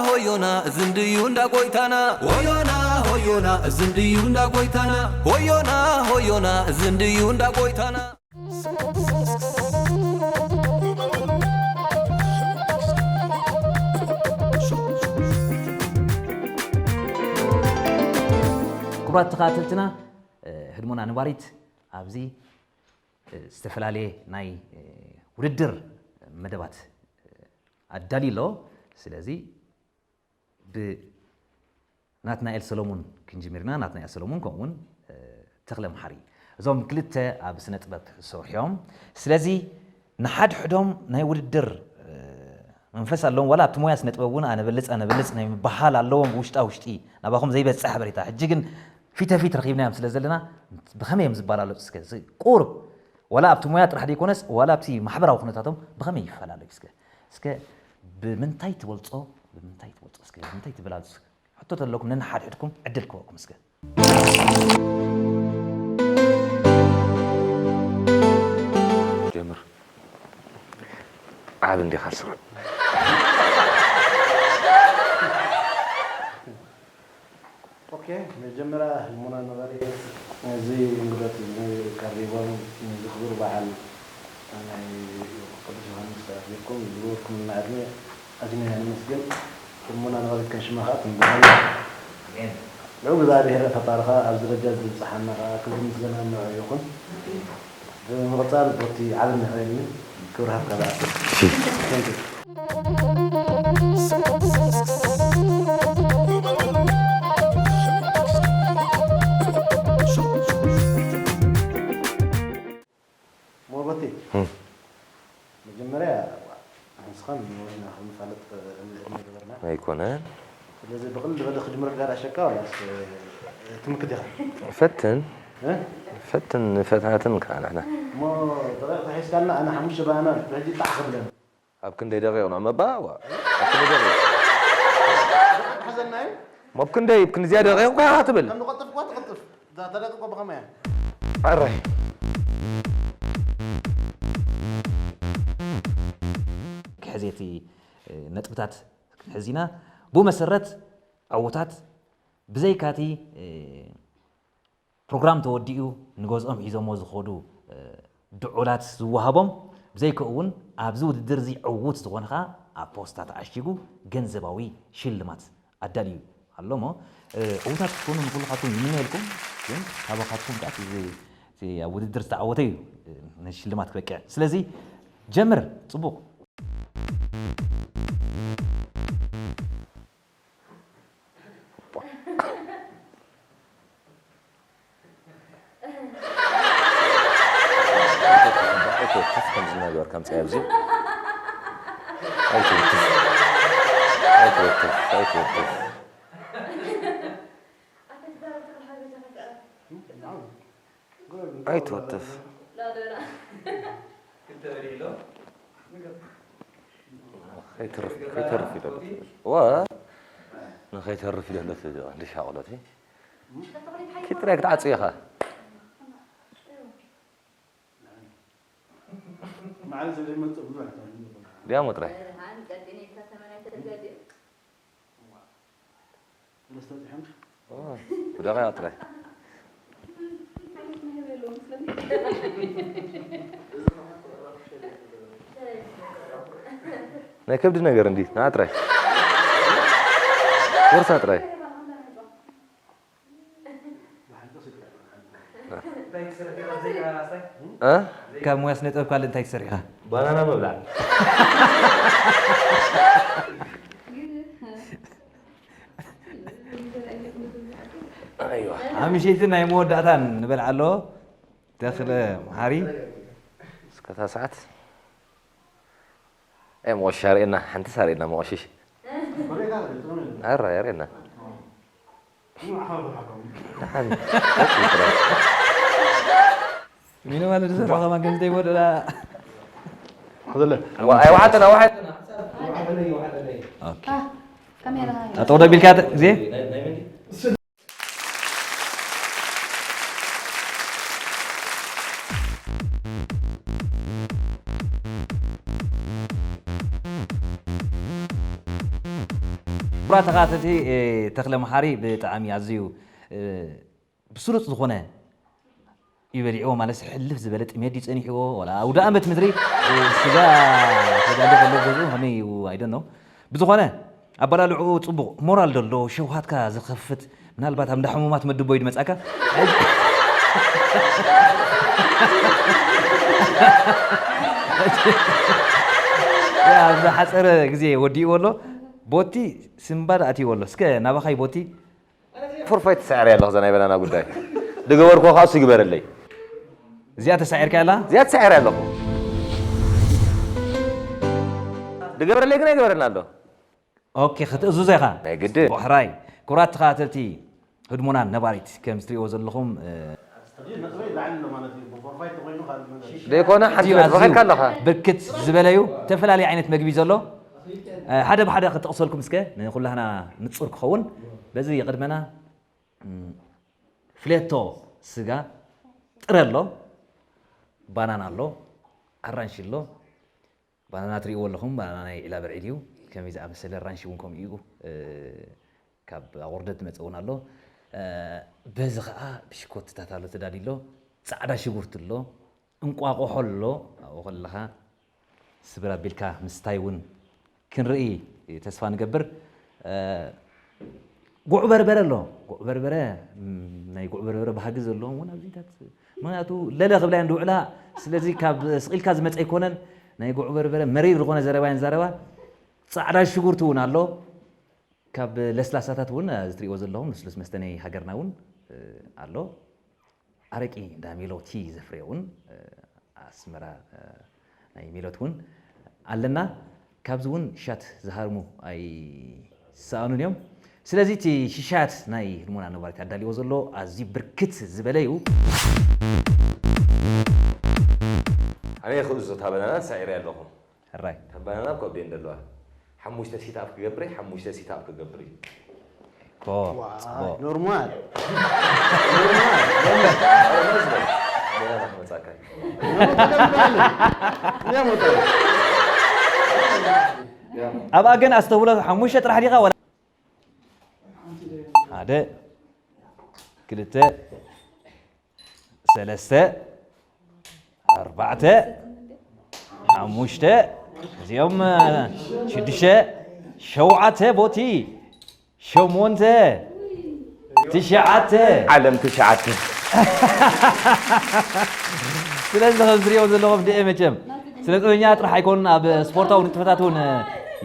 ሆዮና ዝንድዩ እንዳ ጎይታና። ሆዮና ሆዮና ዝንድዩ እንዳ ጎይታና። ሆዮና ሆዮና ዝንድዩ እንዳ ጎይታና። ክቡራት ተኸታተልትና፣ ህድሞና ነባሪት ኣብዚ ዝተፈላለየ ናይ ውድድር መደባት ኣዳልዩ ኣሎ። ስለዚ ብናትናኤል ሰሎሙን ክንጅምር ኢና። ናትናኤል ሰሎሙን ከምኡ እውን ተኽለ መሓሪ፣ እዞም ክልተ ኣብ ስነ ጥበብ ዝሰርሑ እዮም። ስለዚ ንሓድሕዶም ናይ ውድድር መንፈስ ኣለዎም። ዋላ ኣብቲ ሞያ ስነ ጥበብ እውን ኣነበልፅ ኣነበልፅ ናይ ምበሃል ኣለዎም። ውሽጣ ውሽጢ ናባኹም ዘይበፅሕ ሓበሬታ፣ ሕጂ ግን ፊተ ፊት ረኺብናዮም ስለ ዘለና ብኸመይ እዮም ዝባላለፁ? እስከ እዚ ቁርብ ዋላ ኣብቲ ሞያ ጥራሕ ዘይኮነስ ዋላ ኣብቲ ማሕበራዊ ኩነታቶም ብኸመይ ይፈላለዩ? እስከ እስከ ብምንታይ ትበልፆ ብምንታይ ትበልፆ እስከ ብምንታይ ትበላልፁ? ሕቶ ተለኩም ነንሓድሕድኩም ዕድል ክበኩም እስከ። ጀምር። ዓብ እንዲኻ ስራ። ኦኬ፣ መጀመርያ ህልሙና ነበሪ እዚ እንግዶት እዚ ቀሪቦም ነዚ ክቡር በዓል ናይ ቅዱስ ዮሃንስ ኣኽቢርኩም ዝገበርኩምልና ዕድመ ኣዚና ኢና ነመስግን። ህልሙና ነበሪ ከም ሽምኻ ትንበረና። ኣሜን። ልዑል እግዚኣብሔር ፈጣሪ ኸኣ ኣብዚ ደረጃ እዚ ዘብጽሓና ኸኣ ክብሪ ምስጋና ንዕኡ ይኹን። ብምቕጻል ቦቲ ዓለም ንኽበኒ ክብሪ ሃብካ ብኣክል። Thank you። ሞጎቴ፣ መጀመርያ ንስኻን ንወድና ክንፋለጥ ዕድመ ገበርና። ኣይኮነን። ስለዚ ብቕልል ዝበለ ክጅምረልካ ዳ ሸቃ ዋላስ ትምክት ኢኻ? ፈትን። እ? ፈትን ፈታትን ከኣ ንሕና። እሞ ደቂቕ ተሒዝካልና ኣነ ሓሙሽተ ባና ብሕጂ ጣዕ ክብለን። ኣብ ክንደይ ደቂቕ ንዕመባ? ዋ፣ ኣብ ክንደይ ደቂቕ? ደቂቕ ሓዘልና እዩ። እሞ ኣብ ክንደይ፣ ኣብ ክንዲዚኣ ደቂቕ እኳ ኢኻ ትብል። ከም ንቐጥፍ እኳ ትቐጥፍ። እዛ ተደቂቕ እኳ ብኸመይ እያ? ኣራይ። ክሕዚ እቲ ነጥብታት ክንሕዝ ኢና። ብኡ መሰረት ዕዉታት ብዘይካቲ ፕሮግራም ተወዲኡ ንገዝኦም ሒዞሞ ዝኸዱ ድዑላት ዝወሃቦም፣ ብዘይካኡ እውን ኣብዚ ውድድር እዚ ዕዉት ዝኾነ ኸዓ ኣብ ፖስታ ተዓሺጉ ገንዘባዊ ሽልማት ኣዳልዩ ኣሎ እሞ ዕዉታት ክትኮኑ ንኩልኻትኩም ይምነየልኩም። ግን ካባኻትኩም ከዓ እቲ ኣብ ውድድር ዝተዓወተ እዩ ነዚ ሽልማት ክበቅዕ። ስለዚ ጀምር። ፅቡቕ። ኣይትወትፍ ከምዚ እናገበርካ ምፅእ ኣብዚ ኣይትወትፍ ኣይትወትፍ ኣይትወትፍ ኣይትወትፍ ከይተርፍ እዩ ደሎ ዋ ንኸይተርፍ እዩ ደሎ እንዲ ሻቕሎት ኪድ ጥራይ ክትዓጽዮ ኢኻ ድያሞ ጥራይ ብደቂቕ ጥራይ ናይ ከብዲ ነገር እንዲ ንዓ ጥራይ ወርሳ ጥራይ ካብ ሙያ ስነ ጥበብ ካልእ እንታይ ትሰርሕ ኢኻ? ባናና ምብላዕ። ኣምሸይትን ናይ መወዳእታን ንበልዓሎ ተኽለ መሓሪ እስከታ ሰዓት ኣይ መቆሽሽ ኣርእየና ሓንቲ ኣርእየና መቆሽሽ ኣራ ኣርእየና ደሓን ሚኖ ማለት ዝሰርሖ ከማን ከምዚ ደይወደላ ኣይወሓጠን ኣይወሓጠን ጠጠው ዶ ቢልካ ግዜ ክቡራት ተኸታተልቲ፣ እ፣ ተኽለ መሓሪ ብጣዕሚ ኣዝዩ፣ እ፣ ብስሩፅ ዝኾነ እዩ በሊዕዎ፣ ማለት ሕልፍ ዝበለ ጥሜት ድዩ ጸኒሕዎ፣ ወላ ኣውደ ኣመት ምድሪ፣ እ፣ ስጋ ተዳልዩ ከሎ ገዝኡ ከመይ እዩ፣ I don't know። ብዝኾነ ኣበላልዕኡ ጽቡቕ፣ ሞራል ደሎ፣ ሸውሃትካ ዝኸፍት፣ ምናልባት ኣብ እንዳ ሕሙማት መድቦ እዩ ድመጻካ። ያ፣ ኣብ ዝሓጸረ ግዜ ወዲእዎ ኣሎ። ቦቲ ስምባድ ኣትይዎ ኣሎ። እስከ ናባኻይ ቦቲ። ፎርፋይ ተሳዒረ ኣለኹ፣ እዛ ናይ በናና ጉዳይ። ድገበርኩ ከኣ እሱ ይግበረለይ። እዚኣ ተሳዒርካ ኣላ? እዚኣ ተሳዒረ ኣለኹ። ድገበረለይ ግን ኣይገበረልና ኣሎ። ኦኬ፣ ክትእዝዞ ኢኻ? ናይ ግድን። ጽቡቕ ሕራይ። ክቡራት ተኸታተልቲ ህድሞና ነባሪት፣ ከም እትሪእዎ ዘለኹም፣ እ፣ ዘይኮነ ሓንቲ እዚኡ ነጥቢ ኣዝዩ ሂብካ ኣለኻ። ብርክት ዝበለ እዩ። ዝተፈላለየ ዓይነት መግቢ ዘሎ። እ፣ ሓደ ብሓደ ክጠቕሰልኩም እስከ፣ ንኹላህና ንጹር ክኸውን። በዚ ይቕድመና፣ እም፣ ፍሌቶ ስጋ ጥረ ኣሎ፣ ባናና ኣሎ፣ ኣራንሺ ኣሎ። ባናና ትርእይዎ ኣለኹም፣ ባናና ናይ ዒላ በርዒድ እዩ። ከመይ ዝኣመሰለ ኣራንሺ እውን ከምኡ እዩ። እ፣ ካብ ኣቑርደት ዝመጸ እውን ኣሎ። እ፣ በዚ ኸኣ ብሽኮትታት ኣሎ ተዳልዩ ኣሎ። ጻዕዳ ሽጉርቲ ኣሎ፣ እንቋቑሖ ኣሎ። ኣብኡ ከለኻ ስብር ኣቢልካ ምስታይ እውን ክንርኢ ተስፋ ንገብር። እ፣ ጉዕ በርበረ ኣሎ። ጉዕ በርበረ፣ ም፣ ናይ ጉዕ በርበረ ባህጊ ዘለዎም እውን ኣብዚታት፣ ምኽንያቱ ለለ ክብላ እየን ዝውዕላ። ስለዚ ካብ ስቕ ኢልካ ዝመጸ ኣይኮነን። ናይ ጉዕ በርበረ መሪር ዝኾነ ዘረባ እየን ዝዛረባ። ጻዕዳ ሽጉርቲ እውን ኣሎ። ካብ ለስላሳታት እውን፣ እዚ ትሪእዎ ዘለኹም ልስሉስ መስተ ናይ ሃገርና እውን፣ እ፣ ኣሎ። ኣረቂ እንዳ ሜሎቲ ዘፍርዮ እውን፣ እ፣ ኣስመራ፣ እ፣ ናይ ሜሎት እውን ኣለና። ካብዚ እውን ሻት ዝሃርሙ ኣይሰኣኑን እዮም። ስለዚ እቲ ሽሻያት ናይ ህድሞና ነባሪት ኣዳልዎ ዘሎ ኣዝዩ ብርክት ዝበለ እዩ። ኣነ ክእዝዞ እታ በናና ተሳዒረ ኣለኹ። ሕራይ። እታ በናና ኣብ ከብደይ እንደለዋ። ሓሙሽተ ሲት ኣፕ ክገብር እየ፣ ሓሙሽተ ሲት ኣፕ ክገብር እየ። ኮ፣ ዋይ፣ ጽቡቕ። ኖርማል። ኖርማል። በናና ክመጻካ እዩ። እኛ ሞተ። ኣብኣ ግን ኣስተውሎ ሓሙሽተ ጥራሕ ዲኻ ወላ? ሓደ፣ ክልተ፣ ሰለስተ፣ ኣርባዕተ፣ ሓሙሽተ፣ እዚኦም፣ እ፣ ሽዱሽተ፣ ሸውዓተ ቦቲ፣ ሸሞንተ፣ ትሽዓተ። ዓለም ትሽዓተ። ስለዚ ከም ዝሪኦ ዘለኹም ድኤ መቸም ስነ ጥበበኛ ጥራሕ ኣይኮኑን፣ ኣብ ስፖርታዊ ንጥፈታት እውን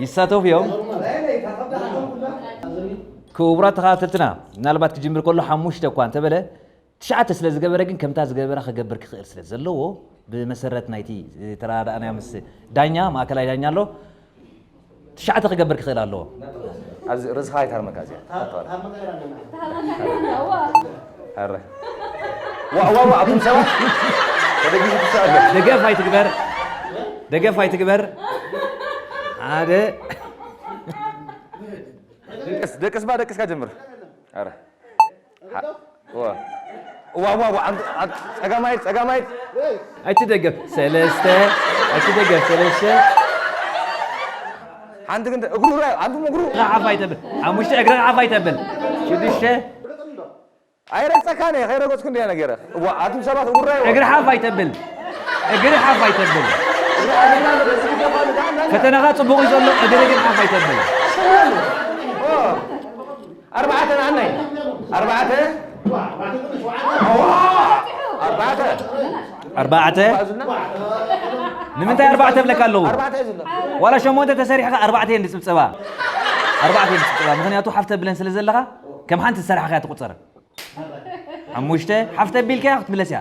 ይሳተፉ እዮም። ክቡራት ተኸታተልትና፣ ምናልባት ክጅምር ከሎ ሓሙሽተ እኳ እንተበለ፣ ትሽዓተ ስለ ዝገበረ ግን ከምታ ዝገበራ ክገብር ክኽእል ስለ ዘለዎ፣ ብመሰረት ናይቲ ዝተረዳእናዮ ምስ ዳኛ፣ ማእከላይ ዳኛ ኣሎ፣ ትሽዓተ ክገብር ክኽእል ኣለዎ። ኣብዚ ርእስኻ ኣይታርመካ እዚኣ። ኣረ። ዋ፣ ዋ፣ ዋ፣ ኣቱም ሰባት። ተደጊፉ ትስኣሉ። ደገፍ ኣይትግበር። ደገፍ ኣይትግበር። ሓደ። ደቅስ፣ ደቅስ ባ፣ ደቅስካ ጀምር። ኣረ። ሓ-፣ ዋ። ዋ፣ ዋ፣ ዋ፣ ኣንቱ፣ ኣንቱ፣ ጸጋማይት፣ ጸጋማይት። ኣይትደገፍ፣ ሰለስተ፣ ኣይትደገፍ፣ ሰለስተ። ሓንቲ ግን እግሩ ራ-፣ ኣንቱም እግሩ። እግርኻ ሓፍ ኣይተብል። ሓሙሽተ እግርኻ ሓፍ ኣይተብል። ሽዱሽተ። ኣይረግጸካን እየ፣ ከይረገጽኩ እንድያ ነጊረ። እዋ፣ ኣቱም ሰባት እግሩ ራይ እግሪ ሓፍ ኣይተብል። እግሪ ሓፍ ኣይተብል። እግሪ ሓፍ ኣይተብል። ፈተናኻ ጽቡቕ እዩ ዘሎ፣ እግሪ ግን ሓፍ ኣይተብል። ኦ። ኣርባዕተ ንዓናይ። ኣርባዕተ። ኣርባዕተ። ኣርባዕተ። ንምንታይ ኣርባዕተ እብለካ ኣለኹ? ኣርባዕተ እዩ ዘሎ። ዋላ ሸሞንተ ተሰሪሕካ ኣርባዕተ እየን ዝጽብጸባ። ኣርባዕተ እየን ዝጽብጸባ። ምኽንያቱ ሓፍ ተብለን ስለ ዘለኻ ከም ሓንቲ ዝሰራሕኻ እያ ትቑጸር። ሓሙሽተ፣ ሓፍ ተቢልካያ ክትምለስ እያ።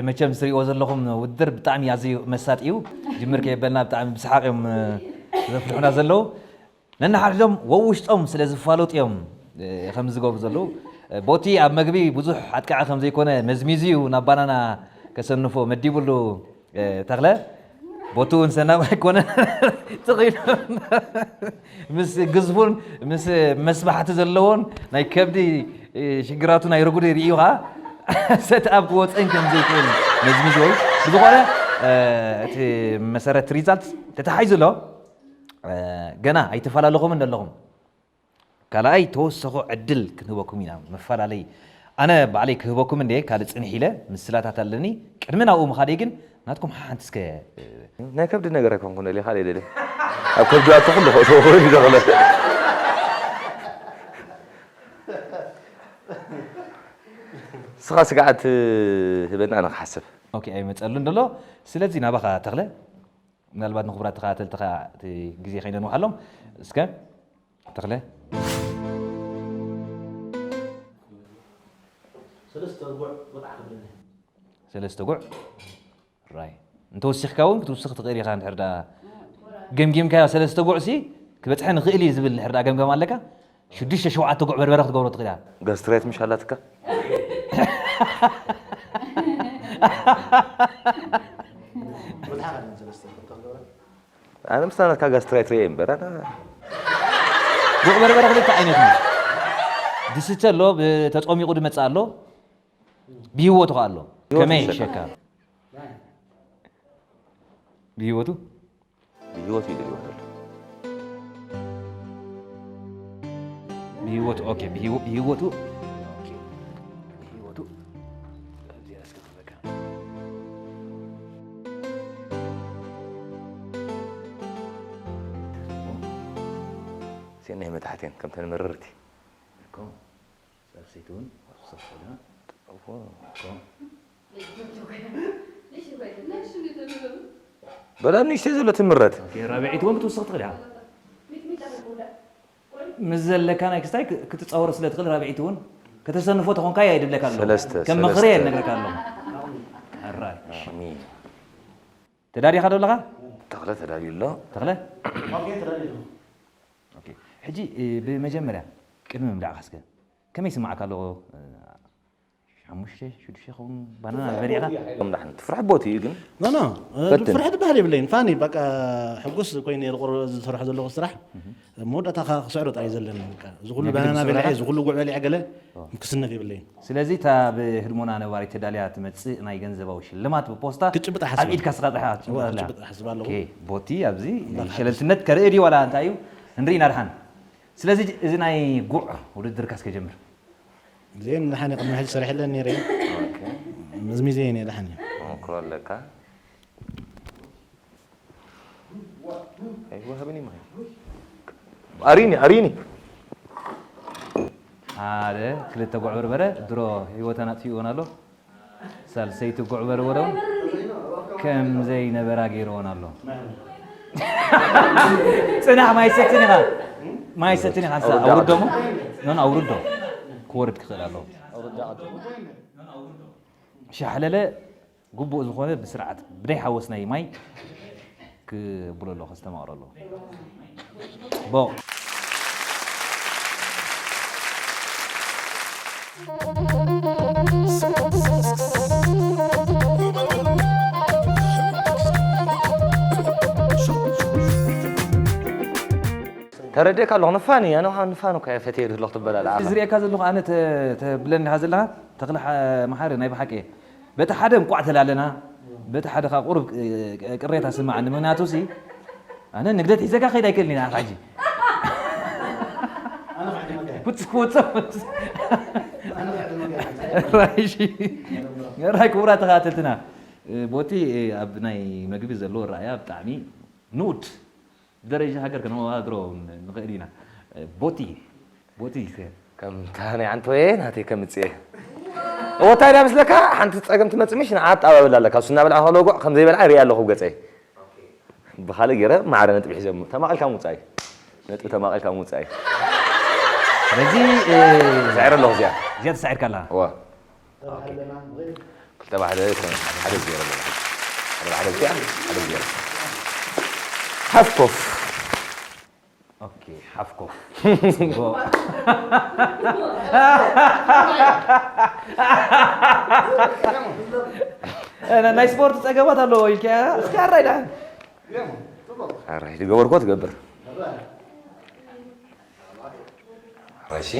መቸም ዝሪእዎ ዘለኹም ውድድር ብጣዕሚ ኣዝዩ መሳጢ እዩ። ጅምር ከየበልና ብጣዕሚ ብሰሓቕ እዮም ዘፍልሑና ዘለዉ። ነንሓድሕዶም ወውሽጦም ስለ ዝፋለጡ እዮም ከምዚ ዝገብሩ ዘለዉ። ቦቲ ኣብ መግቢ ብዙሕ ኣጥቃዒ ከም ዘይኮነ መዝሚዙ እዩ ናብ ባናና ከሰንፎ መዲቡሉ። ተኽለ ቦቲ እውን ሰናብ ኣይኮነ። ትኽኢሉ ምስ ግዝፉን ምስ መስባሕቲ ዘለዎን ናይ ከብዲ ሽግራቱ ናይ ርጉዲ ርእዩ ኸዓ ሰትኣብ ክወፀን ከም ዘይክእል መዝሚዝዎ እዩ። ብዝኾነ እቲ መሰረት ሪዛልት ተታሒዙ ኣሎ። ገና ኣይተፈላለኹምን ዘለኹም። ካልኣይ ተወሰኹ ዕድል ክንህበኩም ኢና፣ መፈላለይ። ኣነ ባዕለይ ክህበኩም እንደ ካልእ ጽንሕ ኢለ ምስላታት ኣለኒ። ቅድሚ ናብኡ ምኻደይ ግን ናትኩም ሓንቲ እስከ ናይ ከብዲ ነገር ኣይኮንኩን እለ ካልእ ደለ ኣብ ከብዲ ኣቶ ኩሉ ኸእቶ ወይ ደኸለ ስኻ ስጋዓት ህበና ኣነ ክሓስብ ኦኬ ኣይመጸሉን ደሎ። ስለዚ ናባኻ ተኽለ ምናልባት ንኽቡራት ተኸታተልትኻ እቲ ግዜ ከይነንውሓሎም እስከ ተኽለ ሰለስተ ጉዕ ወጣዕ ክብለኒ ሰለስተ ጉዕ ራይ እንተወሲኽካ እውን ክትውስኽ ትኽእል ኢኻ እንድሕር ዳ ገምጊምካዮ ሰለስተ ጉዕ ሲ ክበፅሐ ንኽእል እዩ ዝብል እንድሕር ዳ ገምገም ኣለካ ሽዱሽተ ሸውዓተ ጉዕ በርበረ ክትገብሮ ትኽእል ኢኻ ጋስትራይት ምሽ ኣላትካ ኣነ ምስ ናትካ ጋስትራይት ርየ እምበር ኣነ ጉዕ በርበረ ክልተ ዓይነት እዩ። ዝስተ ኣሎ፣ ተፀሚቑ ዝመፅእ ኣሎ፣ ብህይወቱ ከ ኣሎ። ከመይ ይሸካ? ብህይወቱ? ብህይወቱ እዩ ዝሪኦ ዘሎ። ብህይወቱ ኦኬ፣ ብህይወ- ብህይወቱ ኦኬ፣ ብህይወቱ እዚኣ እስከ ትበቃ። ሴናይ መታሕቴን ከምተን መረርቲ እኮ ሳልሰይቲ እውን ወሰኽላ እኮ በላ ንእሽተይ ዘሎ ትምረት ራብዒት እውን ክትውስኽ ትኽእል ኢኻ ምስ ዘለካ ናይ ክስታይ ክትፃወሮ ስለ ትኽእል ራብዒት እውን ከተሰንፎ ተኾንካ እያ ይድብለካ ኣሎ ሰለስተ፣ ከም ምኽሪ ሰለስተ። እየ ነግረካ ኣሎ ሕራይ ኣሜን። ተዳዲኻ ዶ ኣለኻ ተኽለ ተዳልዩ ኣሎ ተኽለ ኦኬ፣ ተዳልዩ ኣሎ። ኦኬ። ሕጂ እ፣ ብመጀመርያ ቅድሚ ምብላዕካ እስከ ከመይ ይስማዓካ ኣሎ እ፣ ሓሙሽተ ሽዱሽተ ኸውን ባናና በሊዕኻ ሎም ዳሕን ትፍራሕ ቦቲ እዩ ግን ኖ ኖ ፈትን። ፍርሒ ዝበሃል የብለይን ፋኒ በቃ ሕጉስ ኮይነ እየ ዝቆር- ዝሰርሖ ዘለኹ ስራሕ መወዳእታ ከ- ክስዕሮ ጥራይ ዘለኒ በቃ እዚ ኩሉ ናይ ግድን ባናና ክስዕሮ በሊዐ ኢኻ? እዚ ኩሉ ጉዕ በሊዐ ገለ ክስነፍ የብለይን ስለዚ እታ ብህድሞና ነባሪት ተዳልያ ትመጽእ ናይ ገንዘባዊ ሽልማት ብፖስታ ክትጭብጥ ኣብ ሓስብ ኢድካ ስኻ ጥራሕ ክትጭብጥ እዋ ኣለካ። ክትጭብጥ ሓስብ ኣለኹ ኦኬ፣ ቦቲ ኣብዚ እንዳኻ ሸለልትነት ከርኢ ድዩ ዋላ እንታይ እዩ? ንርኢ ኢና ድሓን። ስለዚ እዚ ናይ ጉዕ ውድድርካ እስከ ጀምር። እዚኤን ድሓን ቅድሚ ሕጂ ሰሪሐለን ነይረ። ኦኬ። መዝሚዘ እየ ድሓን። ኦኬ ኣለካ። ኣይወሃብን እዩ ማይ። ኣሪኒ ኣሪኒ። ሓደ ክልተ ጉዕ በርበረ ድሮ ህይወተን ኣጥፊእዎን ኣሎ። ሳልሰይቲ ጉዕ በርበረ እውን ከም ዘይነበራ ገይርዎን ኣሎ። ጽናሕ ማይ ሰትን ኢኻ። ማይ ሰትን ኢኻ። ንሳ ኣውርዶ። ኣውርዶ እሞ። ኖ፣ ኖ፣ ኣውርዶ። ክወርድ ክኽእል ኣለዎ። ሻሕለለ ግቡእ ዝኾነ ብስርዓት ብደይ ሓወስ ናይ ማይ ክብሎ ኣለዎ፣ ከስተማቕሮ ኣለዎ። ቦ። ተረዲእካ ኣለኹ፣ ንፋን እዩ። ኣነ ኸዓ ንፋን እኮ እየ ፈትየ ዝህለኹ ትበላል ዓኻ። ዝርእየካ ዘለኹ ኣነ ተ-፣ ተብለኒ ኢኻ ዘለኻ፣ ተኽለ ሓ-፣ መሓሪ ናይ ብሓቂ እየ። በቲ ሓደ እንቋዕ ተላለና፣ በቲ ሓደ ኸዓ ቁሩብ፣ እ፣ ቅሬታ ስምዓኒ። ምኽንያቱ ሲ፣ ኣነ ንግደት ሒዘካ ክኸይድ ኣይክእልን ኢና፣ ሕጂ። ክውጽእ፣ ክውጽእ፣ ክውጽእ። ራይ፣ እሺ። ራይ፣ ክቡራት ተኸታተልትና፣ እ፣ ቦቲ፣ እ፣ ኣብ ናይ መግቢ ዘለዎ ኣረኣእያ ብጣዕሚ ንኡድ ደረጃ ሃገር ከነወዳድሮ ንኽእል ኢና። ቦቲ፣ ቦቲ፣ ከምታ ናይ ዓንቶየ ናተይ ከምጽእ እየ። እወ፣ እንታይ ድያ ምስለካ? ሓንቲ ጸገም ትመጽእ ምሽ፣ ንዓ ኣጣባብል ኣለካ። እሱ እናበልዓ ከሎ ጉዕ ከም ዘይበልዓ ይርኢ ኣለኹ ገጸይ። ብኻልእ ገይረ ማዕረ ነጥቢ ሒዘ እሞ፣ ተማቒልካ ምውጻእ እዩ። ነጥቢ ተማቒልካ ምውጻእ እዩ። ስለዚ፣ እ፣ ሳዒረ ኣለኹ እዚኣ። እዚኣ ተሳዒርካ ኣለኻ? እወ። ክልተ ባሕደ ይኮነ፣ ሓደ ዜሮ ኣለዎ። ሓደ ባሕደ እዚኣ፣ ሓደ ዜሮ። ሃፍኮፍ። ኦኬ፣ ሓፍኮ። ናይ ስፖርት ጸገማት ኣለዎ ኢልካ እስኪ ኣራይ ደሓን። ኣራይ ዝገበርኮ ትገብር። ኣራይ ሲ።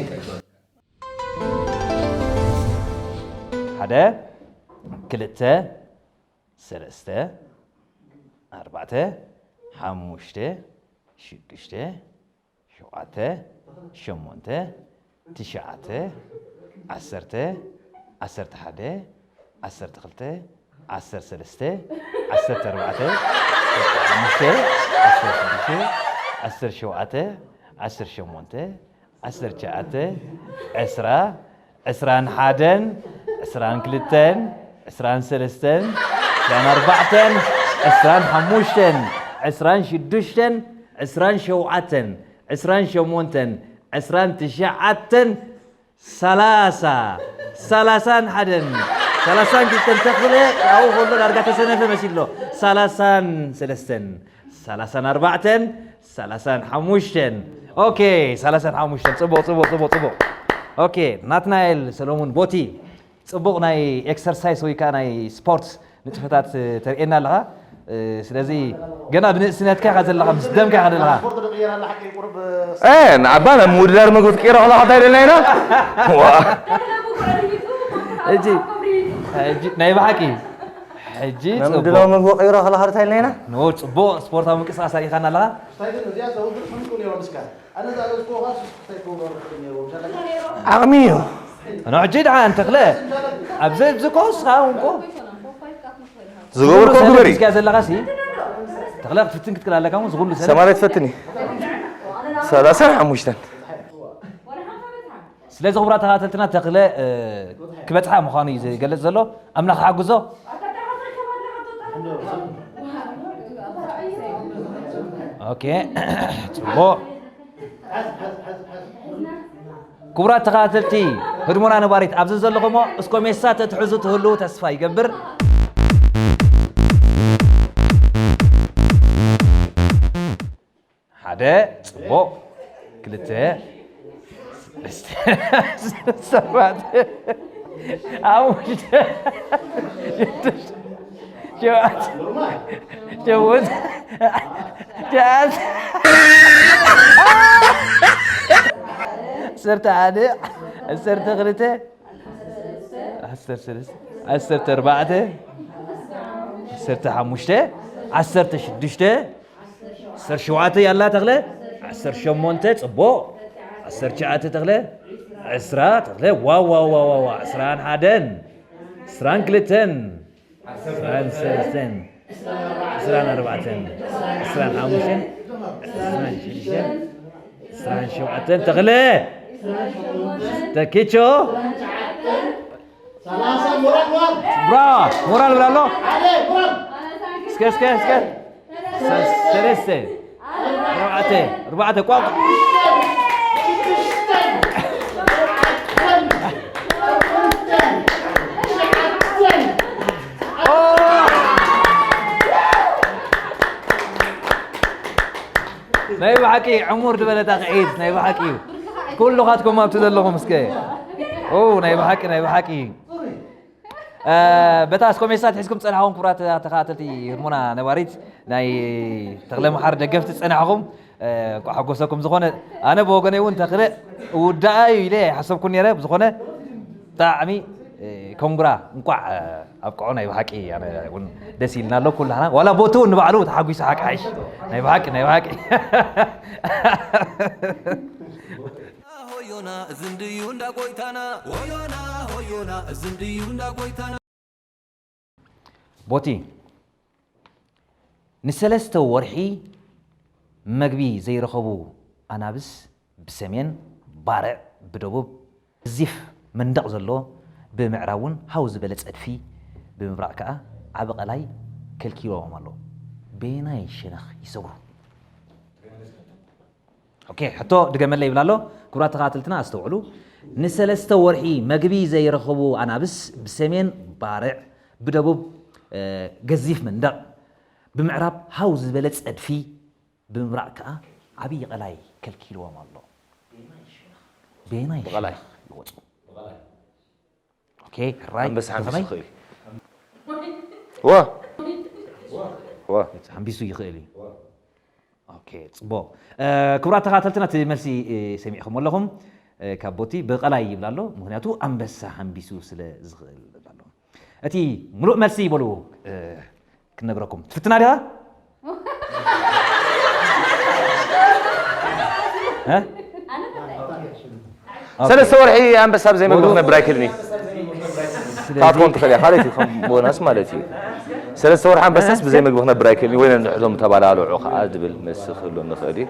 ሓደ፣ ክልተ፣ ሰለስተ፣ ኣርባዕተ፣ ሓሙሽተ፣ ሽዱሽተ፣ ሸውዓተ፣ ሸሞንተ፣ ትሽዓተ፣ ዓሰርተ፣ ዓሰርተ ሓደ፣ ዓሰርተ ክልተ፣ ዓሰርተ ሰለስተ፣ ዓሰርተ ኣርባዕተ፣ ዓሰርተ ሓሙሽተ፣ ዓሰርተ ሽዱሽተ፣ ዓሰርተ ሸውዓተ፣ ዓሰርተ ሸሞንተ፣ ዓሰርተ ትሽዓተ፣ ዕስራ፣ ዕስራን ሓደን፣ ዕስራን ክልተን፣ ዕስራን ሰለስተን፣ ዕስራን ኣርባዕተን፣ ዕስራን ሓሙሽተን፣ ዕስራን ሽዱሽተን፣ ዕስራን ሸውዓተን፣ ዕስራን ሸሞንተን፣ ዕስራን ትሽዓተን፣ ሰላሳ፣ ሰላሳን ሓደን፣ ሰላሳን ክልተን ተኽለ ኣብኡ ከሎ ዳርጋ ተሰነፈ መሲሉ ኣሎ። ሰላሳን ሰለስተን፣ ሰላሳን ኣርባዕተን፣ ሰላሳን ሓሙሽተን። ኦኬ፣ ሰላሳን ሓሙሽተን። ጽቡቕ፣ ጽቡቕ፣ ጽቡቕ፣ ጽቡቕ። ኦኬ፣ ናትናኤል ሰሎሙን ቦቲ፣ ጽቡቕ ናይ ኤክሰርሳይስ ወይ ከኣ ናይ ስፖርት ንጥፈታት ተርእየና ኣለኻ። እ፣ ስለዚ ገና ብንእስነትካ ኢኻ ዘለኻ፣ ምስ ደምካ ኢኻ ዘለኻ። ስፖርት ዶ ቅየራ ኣላ ሓቂ ቁሩብ እ፣ ንዓባ ናብ ምውድዳር መግቢ ትቅይሮ ከለኻ እንታይ ኢለና ኢና? ዋ። ሕጂ፣ ሕጂ ናይ ብሓቂ፣ ሕጂ ናብ ጽቡቕ። ምድላው መግቢ ቅይሮ ከለኻ እንታይ ኢለና ኢና? ኖ፣ ጽቡቕ ስፖርታዊ ምንቅስቃስ ኣሪኻና ኣለኻ። እንታይ ግን እዚኣ ዘውድእ ስምጡ ነይሮም እስካ። ኣነ ዝኣዘዝኩዎ ኸኣ ሱስ ክስታይ ክገብሩ ይኽእሉ ነይሮም። ሻለቃ። ዓቕሚ እዩ። ኖ፣ ሕጂ ደሓን ተኽለ። ኣብዚ፣ ኣብዚ እኮ ንስኻ እውን እኮ ዝገበርኮ ዝግበር እዩ። እስኪ ዘለኻ ሲ ተኽለ ክትፍትን ክትክል ኣለካ እሞ ዝኹሉ ሰነፍ ሰማርያ ትፈትን እዩ። ሰላሳን ሓሙሽተን። ስለዚ ክቡራት ተኸታተልትና ተኽለ፣ እ፣ ክበጽሓ ምዃኑ እዩ ዝገልጽ ዘሎ። ኣምላኽ ሓግዞ። ኦኬ፣ ጽቡቕ። ክቡራት ተኸታተልቲ ህድሞና ነባሪት፣ ኣብዚ ዘለኹሞ እስኮሜሳ ተትሕዙ ትህልዉ ተስፋ ይገብር። ሓደ፣ ጽቡቕ። ክልተ፣ ሰለስተ፣ ኣርባዕተ፣ ሓሙሽተ፣ ሽዱሽተ፣ ሸውዓተ፣ ሸሞንተ፣ ትሽዓተ፣ ዓሰርተ ሓደ፣ ዓሰርተ ክልተ፣ ዓሰርተ ሰለስተ፣ ዓሰርተ ኣርባዕተ፣ ዓሰርተ ሓሙሽተ፣ ዓሰርተ ሽዱሽተ፣ ዓሰርተ ሸውዓተ ያላ ተኽለ፣ ዓሰርተ ሸሞንተ ጽቡቕ፣ ዓሰርተ ትሽዓተ ተኽለ፣ ዕስራ ተኽለ፣ ዋው፣ ዋው፣ ዋው፣ ዋው፣ ዕስራን ሓደን፣ ዕስራን ክልተን፣ ዕስራን ሰለስተን፣ ዕስራን ኣርባዕተን፣ ዕስራን ሓሙሽተን፣ ዕስራን ሽዱሽተን፣ ዕስራን ሸውዓተን ተኽለ፣ ተኪቾ፣ ሰላሳ ሞራል ሞራል። ብራ፣ ሞራል ብላ ኣሎ። ሓደ ሞራል። እስከ፣ እስከ፣ እስከ። ሰ-፣ ሰለስተ፣ ኣርባዕተ፣ ኣርባዕተ፣ ቋቋ። ኦ! ናይ ብሓቂ ዕሙር ዝበለ ጣቕዒት፣ ናይ ብሓቂ እዩ። ኩልኻትኩም ኣብቲ ዘለኹም እስከ። ኦ፣ ናይ ብሓቂ፣ ናይ ብሓቂ። እ፣ በታ እስኮሜሳ ትሒዝኩም ዝጸናሕኩም ክቡራት ተኸታተልቲ ህድሞና ነባሪት ናይ ተኽለ መሓሪ ደገፍቲ ዝጸናሕኩም፣ እ፣ እንቋዕ ሓጎሰኩም። ዝኾነ ኣነ ብወገነይ እውን ተኽለ እውዳኣ እዩ ኢለ ኣይሓሰብኩን ነይረ። ብዝኾነ ብጣዕሚ፣ እ፣ ኮንግራ፣ እንቋዕ፣ እ፣ ኣብቅዖ። ናይ ብሓቂ ኣነ እውን ደስ ኢልና ኣሎ ኩላህና። ዋላ ቦቲ እውን ንባዕሉ ተሓጒሱ ሓቂ ሓይሽ። ናይ ብሓቂ፣ ናይ ብሓቂ። ሆዮና እዚ እንድዩ እንዳ ጎይታና፣ ሆዮና፣ ሆዮና እዚ እንድዩ እንዳ ጎይታና። ቦቲ፣ ንሰለስተ ወርሒ መግቢ ዘይረኸቡ ኣናብስ ብሰሜን፣ ባርዕ ብደቡብ፣ ዚፍ መንደቕ ዘሎ ብምዕራብ እውን ሃው ዝበለ ጸድፊ ብምብራቕ ከኣ ዓቢ ቀላይ ከልኪሎዎም ኣሎ። በየናይ ሸነኽ ይሰግሩ? ኦኬ፣ ሕቶ ድገመለይ ይብል ኣሎ። ክቡራት ተኸታተልትና ኣስተውዕሉ። ንሰለስተ ወርሒ መግቢ ዘይረኸቡ ኣናብስ ብሰሜን ባርዕ፣ ብደቡብ፣ እ፣ ገዚፍ መንደቕ፣ ብምዕራብ ሃው ዝበለ ጸድፊ፣ ብምብራቕ ከኣ ዓብዪ ቀላይ ከልኪልዎም ኣሎ። ቤናይ ብቐላይ። ሸነኽ ይወፁ። ኦኬ፣ ሕራይ። ኣንበሳ ሓንቢሱ ብኸመይ? ይኽእል። ዋ ዋ ሓንቢሱ ይኽእል እዩ። ኦኬ፣ ፅቡቕ። እ፣ ክቡራት ተኸታተልትና፣ እቲ መልሲ፣ እ፣ ሰሚዕኹም ኣለኹም። እ፣ ካብ ቦቲ ብቐላይ ይብል ኣሎ። ምኽንያቱ ኣንበሳ ሓንቢሱ ስለ ዝኽእል ይብል ኣሎ። እቲ ምሉእ መልሲ ይበሉ፣ እ፣ ክንነግረኩም። ትፍትና ዲኻ? እ? ሰለስተ ወርሒ ኣንበሳ ብዘይ መግቢ ክነብር ኣይክእልን እዩ። ስለዚ ታትኮን ትኽእል እያ ካልኦት እዩ ከም ቦናስ ማለት እዩ። ሰለስተ ወርሒ ኣንበሳስ ብዘይ መግቢ ክነብር ኣይክእልን እዩ ወይ ነንሕዶም ተባላልዑ ከዓ ዝብል መልሲ ክህሉ ንኽእል እዩ።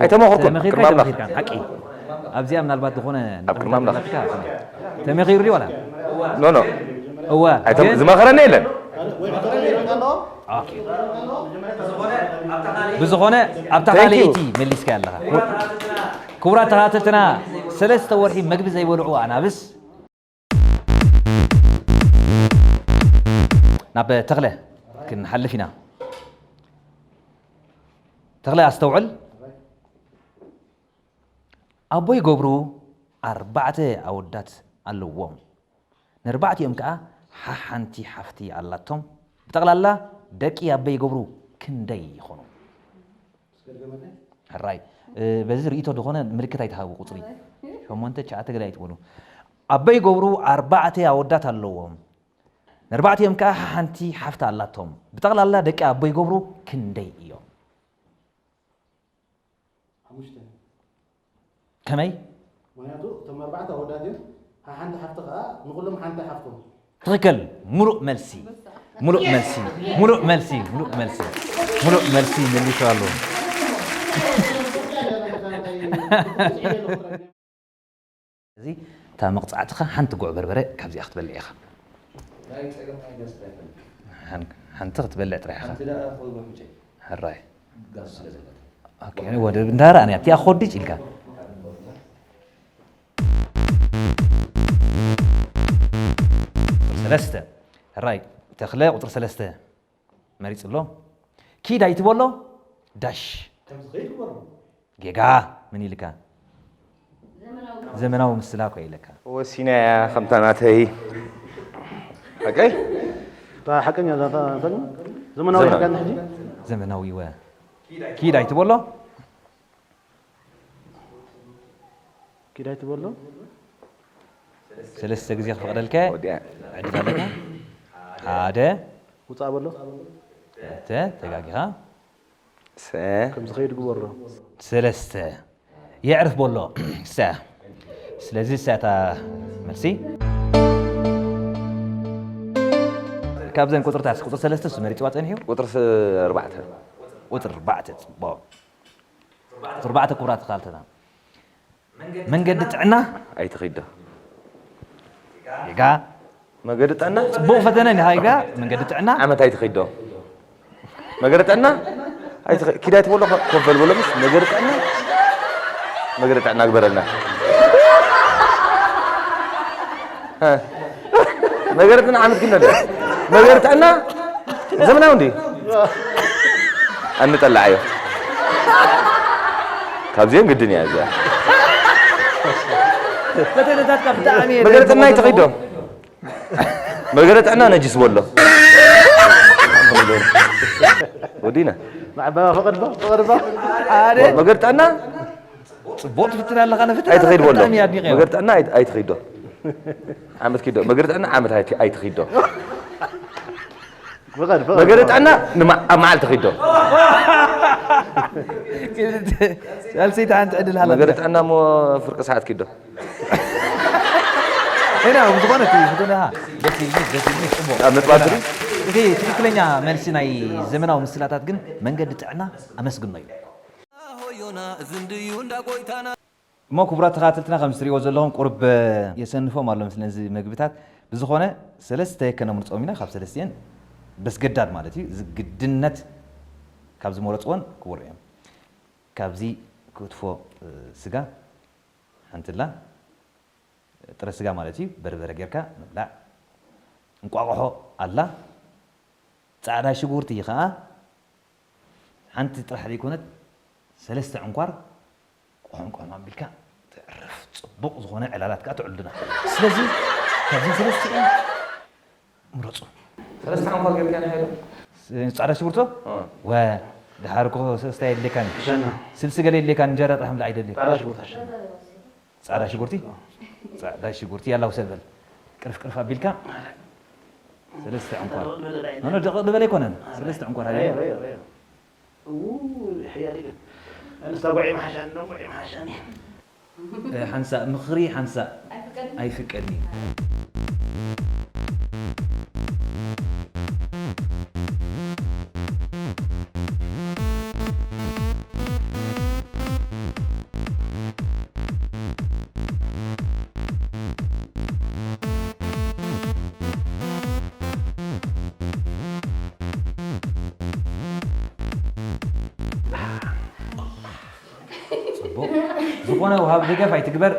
ኣይተመኽርኩን ተመኺርካ ቅድሚ ኣምላኽ። ኣይተመኺርካን፣ ሓቂ ኣብዚኣ ምናልባት ዝኾነ ኣብ ቅድሚ ኣምላኽ። ተመኺሩ ድዩ ዋላ ኖ ኖ እወ ኣይተም- ግን ዝመኸረኒ የለን። ኦኬ። ብዝኾነ ኣብታ Thank you። ካልኣይቲ መሊስካ ኣለኻ። ክቡራት ተኸታተልትና ሰለስተ ወርሒ መግቢ ዘይበልዑ ኣናብስ ናብ ተኽለ ክንሓልፍ ኢና። ተኽለ ኣስተውዕል። ኣቦይ ገብሩ ኣርባዕተ ኣወዳት ኣለዎም። ነርባዕቲኦም ከኣ ሓሓንቲ ሓፍቲ ኣላቶም። ብጠቕላላ ደቂ ኣቦይ ገብሩ ክንደይ ይኾኑ? ሕራይ እ፣ በዚ ርእይቶ ዝኾነ ምልክት ኣይትሃቡ ቁፅሪ ሸሞንተ ትሽዓተ ገለ ኣይትበሉ። ኣቦይ ገብሩ ኣርባዕተ ኣወዳት ኣለዎም። ነርባዕቲኦም ከኣ ሓንቲ ሓፍቲ ኣላቶም። ብጠቕላላ ደቂ ኣቦይ ገብሩ ክንደይ እዮም? ሓሙሽተ ከመይ? ምክንያቱ እቶም ኣርባዕተ ኣወዳት እዮም ሓንቲ ሓፍቲ ከዓ ንኩሎም ሓንቲ ሓፍቶም ትኽክል። ሙሉእ መልሲ ሙሉእ መልሲ ሙሉእ መልሲ ሙሉእ መልሲ ሙሉእ መልሲ መሊሱ ኣሎ። እዚ እታ መቕፃዕትኻ ሓንቲ ጉዕ በርበረ ካብዚኣ ክትበልዕ ኢኻ። ሓን- ሓንቲ ክትበልዕ ጥራሕ ኢኻ። ሕራይ። ኦኬ፣ ወደ እንዳራ እኔ ኣብቲኣ ኮዲጭ ኢልካ። ሰለስተ። ሕራይ ተኽለ ቁፅሪ ሰለስተ መሪፅ ኣሎ። ኪድ ኣይትበሎ ዳሽ። ጌጋ ምን ኢልካ? ዘመናዊ ምስላ እኮ ኢለካ። ወሲናያ ከምታ ናተይ ሓቀይ እታ ሓቀኛ እዛ እታ እንተን ዘመናዊ ዘመናዊ። ሓቀኛ ሕጂ ዘመናዊ ወ ኪድ ኣይትበሎ ኪዳይ ትበሎ ሰለስተ ግዜ ክፈቕደልከ ወዲያ ዕድል ኣለካ። ሓደ ውፃእ በሎ ክልተ ተጋጊኻ ሰ ከም ዝኸይድ ግበሮ ሰለስተ የዕርፍ በሎ ሰ ስለዚ ሰታ መልሲ ካብዘን ቁፅርታት ቁፅሪ ሰለስተ እሱ መሪፅዋ ፀኒሑ ቁፅሪ ስ- ኣርባዕተ ቁፅሪ ኣርባዕተ ፅቡቕ ቁፅሪ ኣርባዕተ ክቡራት ተኻልተና መንገዲ ጥዕና ኣይትኺዶ ጌጋ መገዲ ጥዕና ፅቡቕ ፈተነ እንዲኻ ጌጋ መንገዲ ጥዕና ዓመት ኣይትኺዶ መገዲ ጥዕና ኣይትኺ- ኪዳይ ትበሎ ኮፍ በል በሎ ምስ መገዲ ጥዕና መገዲ ጥዕና ግበረልና እ። መገዲ ጥዕና ዓመት ኪኖ መገዲ ጥዕና ዘመናዊ እንዲ ኣንጠላዓዮ ካብዚኦም ግድን እያ እዚኣ ፈተነታትካ ብጣዕሚ እየ መገዲ ጥዕና ዘደንቆ ኣይትኺዶ መገዲ ጥዕና ነጅስ በሎ ወዲና ማዕባ ፈቐድባ ፈቐድባ ሓደ መገዲ ጥዕና ፅቡቅ ትፍትን ኣለካ ንፍትን ኣይትኺድ በሎ ብጣዕሚ ኣድኒቀ መገዲ ጥዕና ኣይ- ኣይትኺዶ ዓመት ኪዶ መገዲ ጥዕና ዓመት ኣይቲ- ኣይትኺዶ ፈቐድ መገዲ ጥዕና ንማ- ኣብ መዓልቲ ኺዶ ሳልሰይቲ ሓንቲ ዕድል ሃላ መገዲ ጥዕና እሞ ፍርቂ ሰዓት ኪዶ ኢና ብዝኾነ እቲ ዝኮነ ደስ ኢልኒ ደስ ኢልኒ ፅቡቅ ኣብ ነጥቢ ኣድሪ እቲ ትክክለኛ መልሲ ናይ ዘመናዊ ምስላታት ግን መንገዲ ጥዕና ኣመስግኖ እዩ ሆዮና ዝንድዩ እንዳ ጎይታና እሞ ክቡራት ተኻተልትና ከም ዝትሪእዎ ዘለኹም ቁርብ የሰንፎም ኣሎ ምስለን እዚ መግብታት ብዝኾነ ሰለስተ ከነምርፆም ኢና ካብ ሰለስቲአን በስገዳድ ማለት እዩ እዚ ግድነት ካብ ዝመረፅወን ክበልዑ እዮም ካብዚ ክትፎ ስጋ ሓንትላ ጥረ ስጋ ማለት እዩ በርበረ ጌርካ ምብላዕ እንቋቑሖ ኣላ ፃዕዳ ሽጉርቲ ከዓ ሓንቲ ጥራሕ ዘይኮነት ሰለስተ ዕንኳር ቋንቋ ኣቢልካ ተዕርፍ፣ ጽቡቕ ዝኾነ ዕላላት ከኣ ትዕልልና። ስለዚ ካብዘን ሰለስቲኤን ምረጹ። ሰለስተ ዓንኳር ጌርካ ናይ ሃይሎ? ጻዕዳ ሽጉርቶ? እ። ወ-፣ ድሓር እኮ ሰለስተ የድልየካን እዩ። ሸና። ስልሲ ገለ የድልየካን፣ እንጀራ ጥራሕ ምብላዕ ኣይደልዩ። ጻዕዳ ሽጉርታ ሸና። ጻዕዳ ሽጉርቲ? ጻዕዳ ሽጉርቲ፣ ያላ ውሰድ በል። ቅርፍ ቅርፍ ኣቢልካ። ሰለስተ ዕንኳር። ኖ፣ ኖ፣ ደቂቕ ዝበለ ኣይኮነን። ሰለስተ ዕንኳር ሃይሎ። ሬዮ፣ ሬዮ፣ ሬዮ። ኡ፣ ሕያል እዩ። ኣነስ እታ ጓዒ ምሓሻኒ፣ ጓዒ ምሓሻኒ። እ፣ ሓንሳእ ምኽሪ፣ ሓንሳእ ኣይፍቀድን። ኣይፍቀድን እዩ። ጽቡቕ። ዝኾነ ወሃብ ደገፍ ኣይትግበር።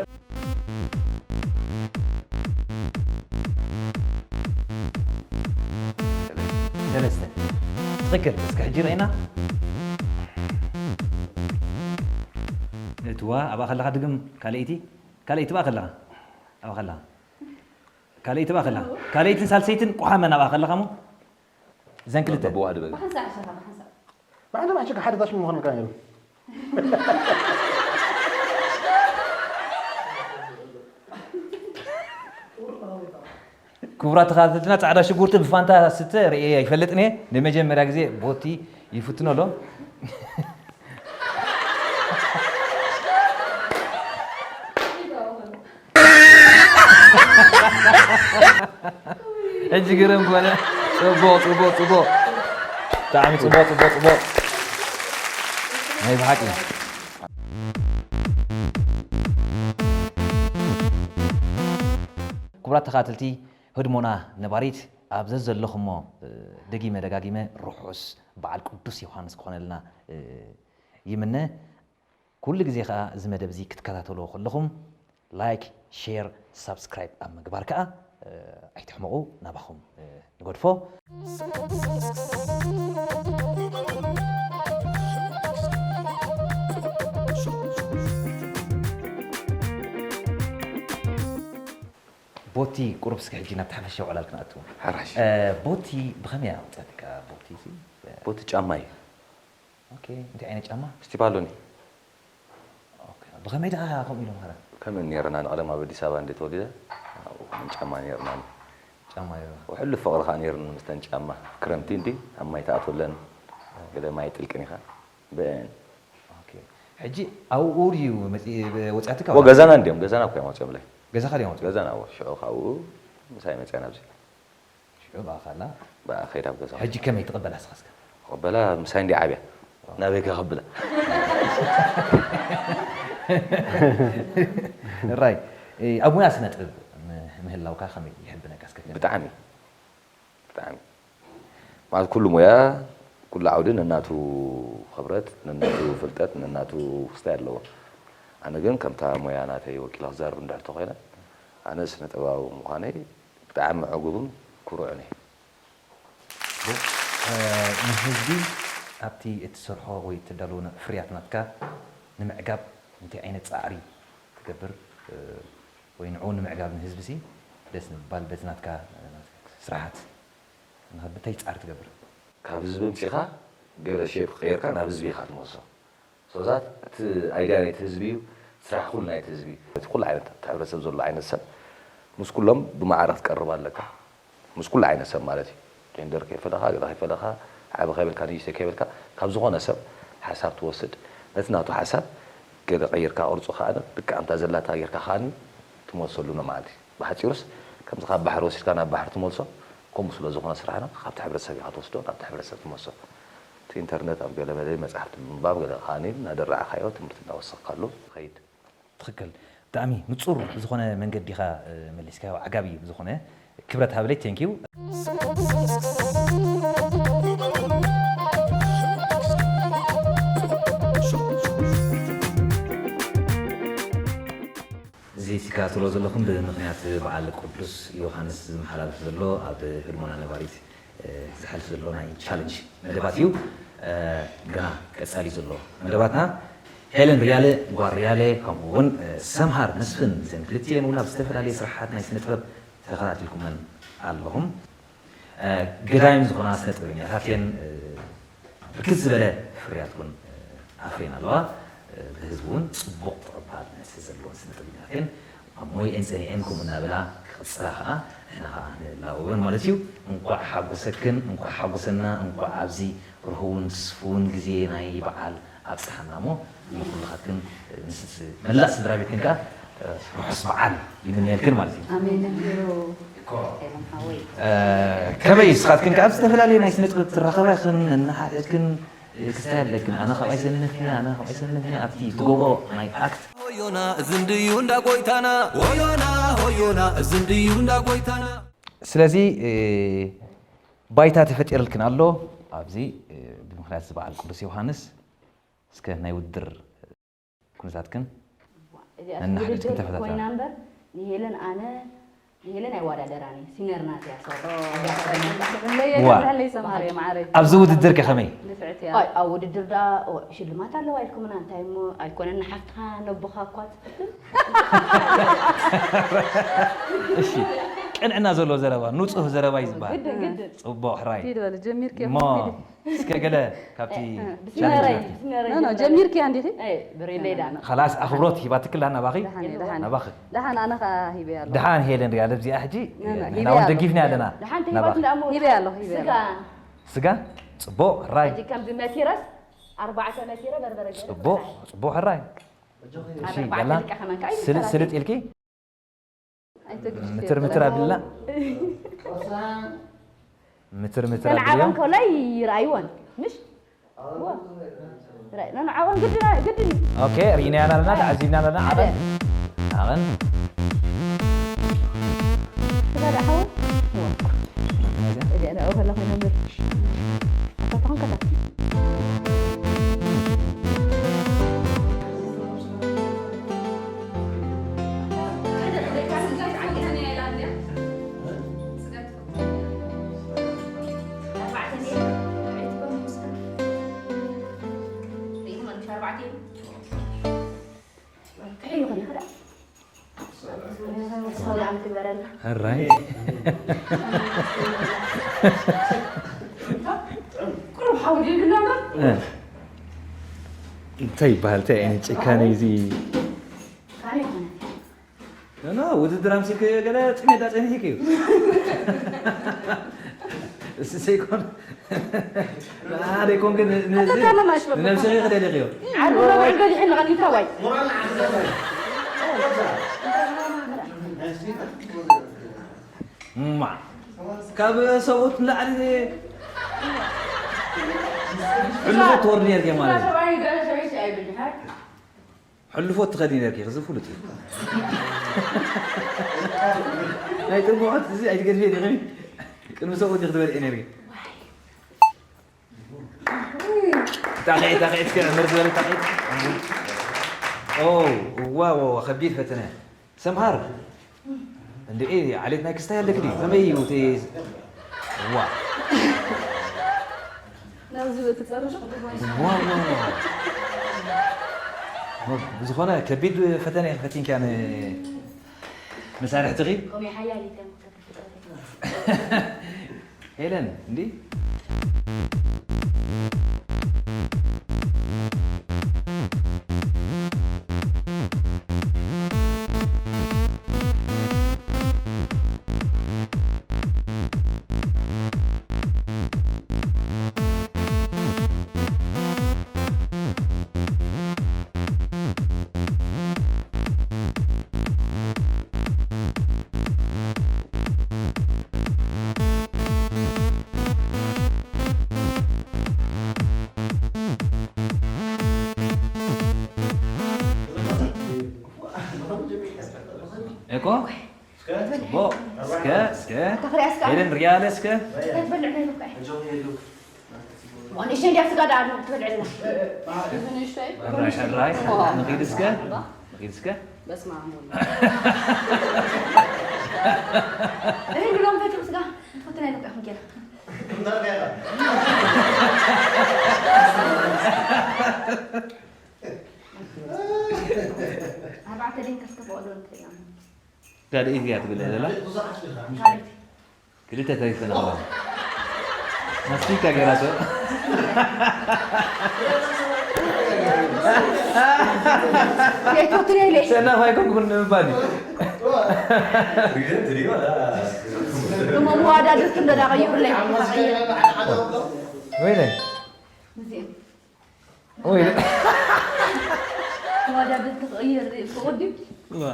ሰለስተ። ትኽክል። እስከ ሕጂ ርኢና። እትዋ፣ ኣብኣ ከለኻ ድግም፣ ካልኣይቲ። ካልኣይቲ ብኣ ከለኻ። ኣብኣ ከለኻ። ካልኣይቲ ብኣ ከለኻ። ካልኣይትን ሳልሰይትን ቁሓመን ኣብኣ ከለኻ እሞ። ዘን ክልተ። ብዋህድ በል። ብሓንሳእ ሕሸኻ፣ ብሓንሳእ። ማዕነ ማሕሸካ ሓደ ታሽሙ ምዃን ከኣ ነይሩ። ክቡራት ተኸታተልትና፣ ጻዕዳ ሽጉርቲ ብፋንታ ስተ ርእየ ኣይፈልጥን እየ። ንመጀመርያ ግዜ ቦቲ ይፍትኖ ኣሎ። ሕጂ ግርም ኮነ። ጽቡቕ፣ ጽቡቕ፣ ጽቡቕ። ብጣዕሚ ጽቡቕ፣ ጽቡቕ፣ ጽቡቕ። ናይ ብሓቂ። ክቡራት ተኸታተልቲ ህድሞና ነባሪት፣ ኣብ ዘዘለኹሞ፣ እ፣ ደጊመ ደጋጊመ ርሑስ በዓል ቅዱስ ዮሃንስ ክኾነልና፣ እ፣ ይምነ። ኩሉ ግዜ ከኣ እዚ መደብ እዚ ክትከታተልዎ ከለኹም ላይክ፣ ሼር፣ ሳብስክራይብ ኣብ ምግባር ከኣ፣ እ፣ ኣይትሕመቑ። ናባኹም፣ እ፣ ንገድፎ። ቦቲ፣ ቁሩብ እስከ ሕጂ ናብቲ ሓፈሻዊ ዕላል ክንኣቱ። ሓራሽ። እ፣ ቦቲ ብኸመይ እያ ኣውጺኣትካ? ቦቲ እዚ? ቦቲ ጫማ እዩ። ኦኬ፣ እንታይ ዓይነት ጫማ? ስቲቫሎኒ። ኦኬ፣ ብኸመይ ደኣ ከምኡ ኢሎም ኸረ? ከምኡ ነይርና ንቐደም ኣብ ኣዲስ ኣበባ እንደ ተወሊደ፣ ኣብኡ ከምኡ ጫማ ነይርና። ጫማ እዩ። ውሕሉ ፍቕሪ ኸኣ ነይርኒ ምስተን ጫማ። ክረምቲ እንዲ ኣብ ማይ ትኣትወለን፣ ገለ ማይ ጥልቅን ኢኻ። ብአን። ኦኬ። ሕጂ ኣብኡ ድዩ መጺ-፣ ወጺኣትካ? ወ-፣ ገዛና እንዲዮም፣ ገዛና እኮ እዮም ኣውጺኦምለይ። ገዛኻ ድዮም ኣውጺኦም? ገዛና፣ እዎ። ሽዑ ካብኡ ምሳይ መጺኣ ናብዚ። ሽዑ ብኣኻ ኣላ? ብኣ ከይዳ ኣብ ገዛ። ሕጂ ከመይ ትቕበላ እስኻ እስከ? ክቕበላ ምሳይ እንዲ ዓብያ። ናበይ ከ ክብላ? ራይ፣ እ፣ ኣብ ሙያ ስነ ጥበብ ም-፣ ምህላውካ ከመይ ይሕብነካ እስከ? ብጣዕሚ። ብጣዕሚ። ማለት ኩሉ ሙያ፣ ኩሉ ዓውዲ ነናቱ ክብረት፣ ነናቱ ፍልጠት፣ ነናቱ ክስታይ ኣለዎ። ኣነ ግን ከምታ ሙያ ናተይ ወኪለ ክዛረብ እንድሕር ተኾይነ፣ ኣነ ስነ ጥበባዊ ምዃነይ ብጣዕሚ ዕጉብን ኩሩዕን እየ። እ፣ ንህዝቢ ኣብቲ እትሰርሖ ወይ እተዳልዎ ነ-፣ ፍርያት ናትካ ንምዕጋብ እንታይ ዓይነት ጻዕሪ ትገብር? እ፣ ወይ ንዕኡ ንምዕጋብ ንህዝቢ ሲ ደስ ንምባል በቲ ናትካ፣ እ፣ ናትካ ስራሓት ንኸ-፣ እንታይ ጻዕሪ ትገብር? ካብ ህዝቢ ኣምጺኻ ገለ ሼፕ ቀይርካ ናብ ህዝቢ ኢኻ ትመልሶ። So that እቲ ኣይድያ ናይቲ ህዝቢ እዩ፣ እቲ ስራሕ ኩሉ ናይቲ ህዝቢ እዩ። እቲ ኩሉ ዓይነት ኣብቲ ሕብረተሰብ ዘሎ ዓይነት ሰብ ምስ ኩሎም ብማዕረ ክትቀርብ ኣለካ። ምስ ኩሉ ዓይነት ሰብ ማለት እዩ። ጀንደር ከይፈለኻ፣ ገለ ከይፈለኻ፣ ዓቢ ከይበልካ፣ ንእሽተይ ከይበልካ፣ ካብ ዝኾነ ሰብ ሓሳብ ትወስድ። ነቲ ናቱ ሓሳብ ገለ ቀይርካ ቅርጹ ከኣ ልክዕ ኣምታ ዘላታ ጌርካ ከኣ ትመልሰሉ ኖርማል እዩ። ብሓጺሩስ ከምዚ ካብ ባሕሪ ወሲድካ ናብ ባሕሪ ትመልሶ፣ ከምኡ ስለ ዝኾነ ስራሕና ካብቲ ሕብረተሰብ ኢኻ ትወስዶ፣ ናብቲ ሕብረተሰብ ትመልሶ። እቲ ኢንተርነት ኣብ ገለ መለ መጻሕፍቲ ብምንባብ ገለ ከኣ እናደራዕኻዮ ትምህርቲ እናወሰኽካሉ ትኸይድ። ትኽክል። ብጣዕሚ ንጹር ብዝኾነ መንገዲ ኢኻ፣ እ፣ መሊስካዮ። ዓጋቢ ብዝኾነ ክብረት ሃበለይ። Thank you። እዚ ትከታተሎ ዘለኹም ብምኽንያት በዓል ቅዱስ ዮሃንስ ዝመሓላለፍ ዘሎ ኣብ ህድሞና ነባሪት፣ እ፣ ዝሓልፍ ዘሎ ናይ ቻለንጅ መደባት እዩ። እ፣ ግና ቀጻሊ ዘሎ መደባትና ሄለን ርያለ፣ ጓል ርያለ፣ ከምኡ እውን፣ እ፣ ሰምሃር መስፍን፣ እዘን ክልቲኤን እውን ኣብ ዝተፈላለየ ስራሓት ናይ ስነ ጥበብ ተኸታቲልኩመን ኣለኹም። እ፣ ገዳይም ዝኾና ስነ ጥበበኛታት እየን፣ እ፣ ብርክት ዝበለ ፍርያት እውን፣ እ፣ ኣፍርየን ኣለዋ። እ፣ ብህዝቢ እውን ጽቡቕ ተቐባልነት ዘለወን ስነ ጥበበኛታት እየን። ኣብ ሞይኤን ጸኒዐን ከምኡ እናበላ ክቕጽላ ኸዓ ንሕና ኸዓ ንላበወን ማለት እዩ። እንቋዕ ሓጎሰክን፣ እንቋዕ ሓጎሰና፣ እንቋዕ ኣብዚ ርሁውን ስፉውን ግዜ ናይ በዓል ኣብጽሓና እሞ ንኹልኻትክን ምስ መላእ ስድራ ቤትክን ከኣ ርሑስ በዓል ይምነየልክን ማለት እዩ። ኣሜን። ነቢሩ ኤሮን ሓወይ። እ፣ ከመይ ንስኻትክን ከኣ ኣብ ዝተፈላለየ ናይ ስነ ጥበብ ትራኸባ ኢኽን፣ እናሓተትክን ክስታይ ኣለክን። ኣነ ካብኣይ ሰንፍ እየ፣ ኣነ ካብኣይ ሰንፍ እየ። ኣብቲ ትገብሮ ናይ ኣክት ሆዮና እዚ እንድዩ እንዳ ጎይታና፣ ሆዮና፣ ሆዮና እዚ እንድዩ እንዳ ጎይታና። ስለዚ፣ እ፣ ባይታ ተፈጢርልክን ኣሎ። ኣብዚ፣ እ፣ ብምኽንያት እዚ በዓል ቅዱስ ዮሃንስ እስከ ናይ ውድድር ኩነታትክን እዚኣ ነናሓድሕድክን ውድድር ተፈታተና። ኮይና እምበር ንሄለን ኣነ ንሄለን ኣይወዳደራን እየ። ሲነር ናት እያ፣ ሶሪ። ዋ። ኣብዚ ውድድር ከ ከመይ? ንፍዕቲ እያ። ኣይ፣ ኣብ ውድድር ዳ፣ ኦ፣ ሽልማት ኣለዋ ኢልኩምና፣ እንታይ እሞ ኣይኮነን ንሓፍትኻ ነቦኻ እኳ ትፍትን። እሺ፣ ቅንዕና ዘለዎ ዘረባ፣ ንጹህ ዘረባ እዩ ዝበሃል። ግድን፣ ግድን። ጽቡቕ፣ ሕራይ። ኪድ በል፣ ጀሚርኪ እሞ፣ ኢኹም፣ ኪድ። እስከ ገለ ካብቲ እ፣ እ፣ ቻለንጅ ብስነረይ፣ ናትኪ። ብስነረይ ኖ፣ ኖ፣ ጀመረ። ጀሚርኪ እንዲኺ? እ፣ ብሬለይ ዳና። ኸላስ ኣኽብሮት ሂባትክላ ናባኺ? ደሓን እየ፣ ደሓን እየ። ናባኺ። ደሓን ኣነ ኸኣ ሂበያ ኣለኹ። ደሓን ሄለን ሪያለ ኣብዚኣ ሕጂ፣ ኖ፣ ኖ፣ ንሕና ሂበያ እውን ኣለኹ፣ ደጊፍና ሂበያ ኣለና። ኣለኹ። ደሓን ናባኺ። ተይባትና እሞ ሂበያ ኣለኹ፣ ሂበያ ስጋ። ኣለኹ። ስጋ? ጽቡቕ፣ ሕራይ። ሕጂ ከምዚ መቲረስ፣ ኣርባዕተ መቲረ በርበረ ገይረ ጽቡቕ፣ ክበልዓ እየ። ጽቡቕ፣ ሕራይ። ኣብ እሺ፣ ኣርባዕተ ያላ። ደቂቃ ከማን ከኣ ስል-፣ ይሰራተይ። ስልጥ ኢልኪ? ኣይተግድሽ ምትር ምትር የብላ። ኣብላ። ምትር ምተን ምትር ኣብልዮ። ዓቐን ከሎ ይርኣይወን፣ ምሽ? ዋ። ራይ-፣ ነን ዓቐን ግድን፣ ግድን እዩ። ኦኬ፣ ርኢናያ ኣለና፣ ተዓዚብና ኣለና፣ ዓቐን። ሓደ። ዓቐን። ክሳድ ሓው? ዋ። እዚኣ ንዕኡ ከላ ኮይና ምር-፣ ኣታ ተኾንከታ። ሕራይ። ቁሩብ ሓዊ ዘይብልና እምበር። እ። እንታይ ይበሃል? እንታይ ዓይነት ጭካነ እዩ እዚ? ካልእ ይኾነ። ኖ፣ ኖ፣ ውድድር ኣምሲልክዮ ገለ ጽሜዳ ጸኒሕክዮ። እሱ ሰይኮን። ንዓኻ ደይኮንክ ን-፣ ን-፣ ኣታ ታመም ኣይትበል። ንነብስኺ ክደሊኽዮ። ዓርቢ ረቡዕ ገዲሕኒ ቀኒታ ዋይ። እማ፣ ካብ ሰብኡት ንላዕሊ ሕልፎ ትወርድ ነርኪ ማለት እዩ። ሰብኣይ ገለ ሰበይቲ ኣይብልሃ። ሕልፎት ትኸዲ ነርኪ፣ እዚ ፍሉጥ እዩ። ናይ ጥርቡዖት እዚ ኣይትገድፍዮ ዲኺ? ቅድሚ ሰብኡት ዲኺ ትበልዒ ነርኪ? ታኺ፣ ታኺ፣ እስከ ዕምር ዝበለ ታኺ። ኦ፣ ዋው፣ ዋው፣ ከቢድ ፈተነ። ሰምሃር፣ እንዴ፣ ዓሌት ናይ ክስታይ ኣለክ ድዩ? ከመይ እዩ እቲ፣ ዋ። ናብዚ ትጸርሽ? ዋ፣ ዋ፣ ዋ። ብዝኾነ ከቢድ ፈተነ ኢኺ ፈቲንክያ ንመሳርሕትኺ። ከምኡ ሓያል እዩ። ሄለን፣ እንዲ? እኮ? ጽቡቕ። እስከ፣ እስከ። ኣታ ክሪኣ እስከ። ሄለን ርያለ እስከ። እንታይ ትበልዕ ነይሩ እኮ? ንእሽተይ እንድያ ስጋ ደኣ ትበልዕ ዘላ። እዚ ንእሽተይ? ሕራይ፣ ሕራይ። ንኺድ እስከ። ንኺድ እስከ። በስመ ኣብ ወወልድ። እኔ እንዲሎም ፈትዮም ስጋ ትፈትን ኣይበቃኹም ጌራ። እንታይ ጌራ? ሊንክ እስከ ፈቐዶ ንጥሪኦም። ካልእ ኢዝያ ትብል ዘላ? ካልእ። ክልተ ተሪፈን ኣለዋ። ማስቲካ ገይራቶ። ዘይትፈትንዮ ኢለ። ሰናፍ ኣይኮንኩን ንምባል እዩ። እሞ መዋዳድርቲ እንዶ ዳቐይሩለይ። ወይለ። እዚኦም። ወይ። መዋዳድርቲ ክቕይር ፍቑድ ድዩ? ዋ።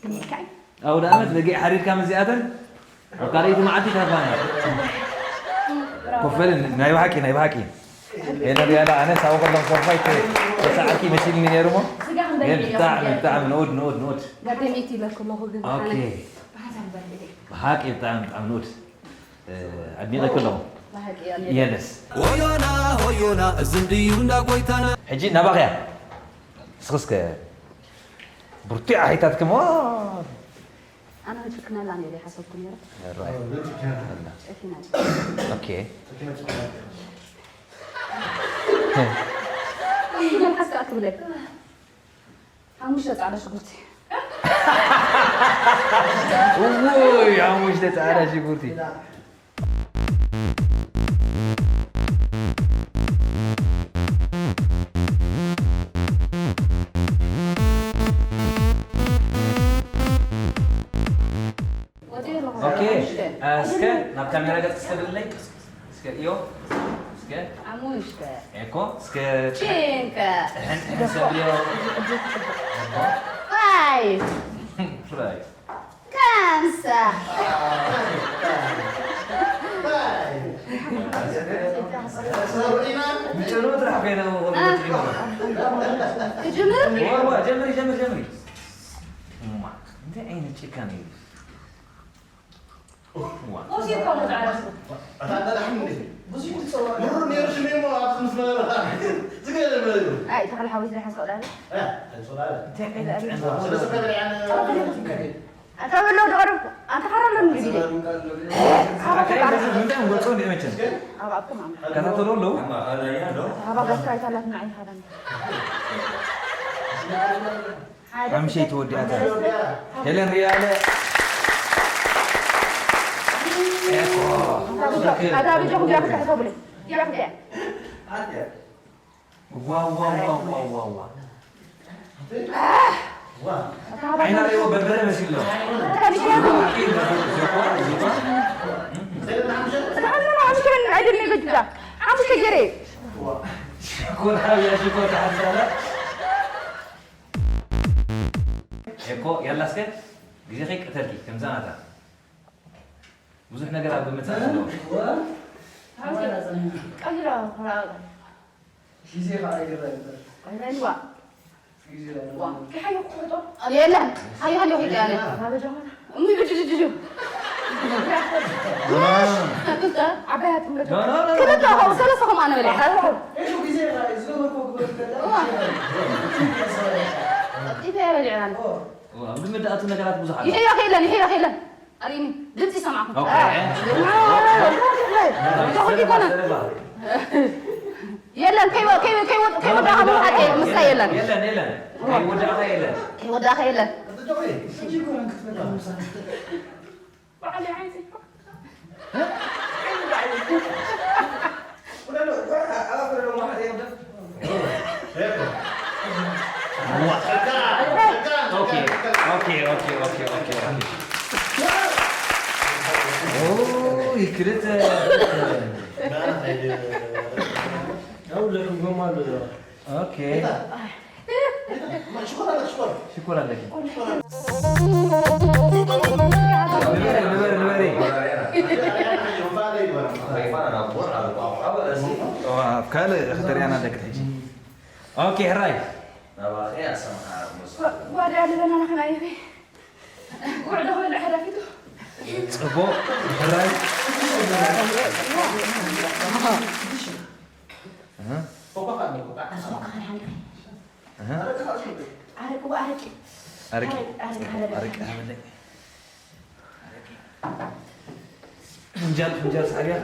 ትምህርካይ? ኣውደ ዓመት በጊዕ ሓሪድካ ምስዚኣተን ኣብ ካልኣይቲ መዓልቲ ተፋና። ኮፈልን ናይ ብሓቂ፣ ናይ ብሓቂ። ኤነ ሪያላ ኣነ ሳው ከሎም ሰርፋይ ተ-፣ ተሳዓርኪ መሲልኒ ነይሩ እሞ። ስጋ ክንበልዕ ግን እዮም። ብጣዕሚ፣ ብጣዕሚ ንኡድ፣ ንኡድ፣ ንኡድ። ጋደሚት ኢለኩ ኣለኹ ግን ኦኬ። ሓነ-፣ ብሓንሳብ ንበልዕ። ብሓቂ ብጣዕሚ፣ ብጣዕሚ ንኡድ። እ፣ ኣድኒቐኪ ኣለኹ። ብሓቂ ኣድኒቐ። የለስ። ሆዮና፣ ሆዮና፣ እዚ እንድዩ እንዳ ጎይታና። ሕጂ ናባኽያ። እስኺ እስከ ብርቱዕ ኣሒታትክሞ። ኣነ ክትፍክነላ ነይረ ሓሰብኩ ነይረ። ራይ። ጨኪና። ኦኬ። መልሓስካ ኣትብለይ። ሓሙሽተ ጻዕዳ ሽጉርቲ። እውይ፣ ሓሙሽተ ጻዕዳ ሽጉርቲ። ወዲ ኣለኹ። ኦኬ፣ ሓሙሽተ። እስከ ናብ ካሜራ ገጽ ክሰደለይ። እስከ እዮ፣ እስከ ሓሙሽተ። ኤኮ፣ እስከ ቺንከ። ጥሕን ጥሕን ሰብ እዮ። ኤኮ። ፋይቭ። ራይት። ካንሳ። ምጨሎ ጥራሕ ኮይነ አ። ክጅምር? ዋ፣ ዋ፣ ጀምሪ፣ ጀምሪ፣ ጀምሪ። እማ፣ እንታይ ዓይነት ጭካኔ እዩ? ዋ። ሙዚቃ ሙዚቃ። ኣታ ኣዳላሕም እንዴ? ብዙ ይጸወር። ምሩ ነይሩ ሽሜሞ ኣብ ምስ ነበረ። ዝገለ መለዩ። ኣይ፣ ተኽለ ሓዊስ ናይ ሓንሳብ ዳለ። እ፣ ሓንሳብ ዳለ። እንታይ ዓይነት ጥዕና? ስለ ስለ በለ ያነ። ኣታ በሎ ደረብ፣ ኣንተ ኻራሎ እንግዲህ። ኣታ እንታይ ገጹ እንዴ መቸም? ኣብ ኣኩም ኣም። ከታተሎ ኣለዉ? ኣብ ኣጋስካ ይታላት ንዓይ ሃዳን። ሓምሸይ ተወዲኣታ። ሄለን ሪያለ። ኤኮ። ኣታ ብጆ፣ ኣታ ብጆ፣ ቢያ ክትሕቶ ብለይ። ቢያ ክትያ። ዋው፣ ዋው፣ ዋው፣ ዋው፣ ዋው፣ ዋው። ዓይና ሪኦ በርበረ መሲሉ። ኣታ ብጆ። ኣታ ሓምሸ፣ ኣታ ሓምሸ፣ ኣታ ሓምሸ፣ ኣይደለም ይበጅዳ። ሓምሸ ገሬ። ሽኮር፣ ሓብያ ሽኮር፣ ተሓሳላ። ኤኮ፣ ያላ እስከ ግዜ ከይቀተልኪ፣ ከምዛ ናታ። ብዙሕ ነገር ኣብ ግምት ኣትዎ። ቀይራ፣ ግዜ ከዓ ይረአ ነበር። ኣይረንዋ። ግዜ ዋ፣ ይረአ። ከሓዮ ክሕጦ። የለን። ሓዮ ሓዮ ሒዶ ያለ። እሙ፣ ጅ፣ ጅ፣ ጅ፣ ጅ። ዓባያት ምገ-፣ ኖ፣ ኖ፣ ኖ፣ ኖ። ክልተ ኸው፣ ሰለስተ ኸም ኣነ በለ። እሱ ግዜ ይረአ፣ ዝገበርኩ ግበር ይረአ። ዋ። ኢደ በሊዕና። ኦ። ኣብ ልምዲ ኣቱ ነገራት ብዙሓት። ይሕዮ ከየለን፣ ይሕዮ ከየለን። ኣርእኒ፣ ድምፂ ይሰማዕኩም። ኦኬ። እ፣ እ፣ እ፣ እ፣ እ፣ የለን፣ ከይወ-፣ ከይወ-፣ ከይወ-፣ ከይወዳእኻ ምውሓጥ የለን፣ ምስታይ የለን። የለን፣ የለን። ከይወዳእኻ የለን። ከይወዳእኻ የለን። ኦኬ፣ ኦኬ፣ ኦኬ፣ ኦኬ፣ ኦኬ። ኦይ፣ ክልተ። ያው ለኩም ጎማ አለ። ኦኬ። ሽኮር ኣለኪ። ንበሪ፣ ንበሪ፣ ንበሪ። ኣብ ካልእ ከተርእያና ኣለኪ ሕጂ። ኦኬ፣ ሕራይ። ጓዳ ኣለና ንሕና ይኺ። ጉዕዶ ክብል ሕራፊቱ። ጽቡቕ፣ ሕራይ። ኣሃ። ኣሃ። ኣረቂ፣ ኣረቂ። ኣረቂ። ኣረቂ፣ ኣረቂ፣ ኣረቂ። ኣረቂ ሃበለይ። ኣረቂ። ፍንጃል፣ ፍንጃል ሳዕብያ።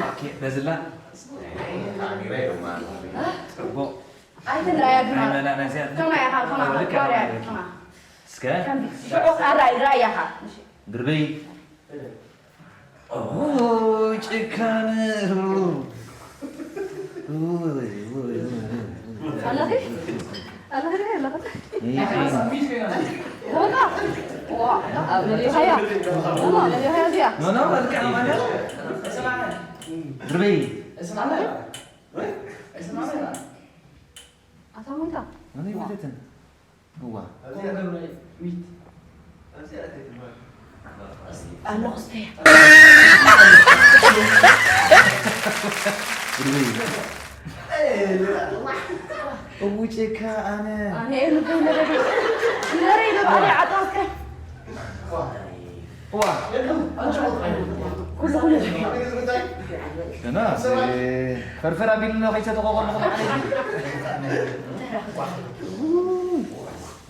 ኦኬ፣ በዝላ። ጽቡቕ። ትንራያ ድማ። ኣይ፣ መላ፣ ናይ እዚኣ ከማይ ኢኻ፣ ከማይ ልክዕ ባርያ፣ ከማይ። ከማይ። እስከ። ከምዚ፣ ሽዑ፣ ኣራይ፣ ራያኻ። እሺ። ድርበይ። ኦ፣ ጭካነ። ኣለኺ? ኣለኺ ዶ የለኽን? ይሄ ወጣ። ዋ፣ ሃያ። ሃያ እዚኣ። ኖ፣ ኖ፣ መልክዕ ማለት። ድርበይ። ኣታ ሞይታ። ኣነ ይወደትን። እዋ። ኣለኹ እስተ። እውጭካ ኣነ። ኣነ እየ ልበይ ነበረ። ነረ ኢሉ ባሪ ዓጣ እስከ። እዋ። ኩሉ ኩሉ። ገና፣ እ፣ ፈርፈር ኣቢልና ከይሰተኾ ከለኹ ማለት እዩ።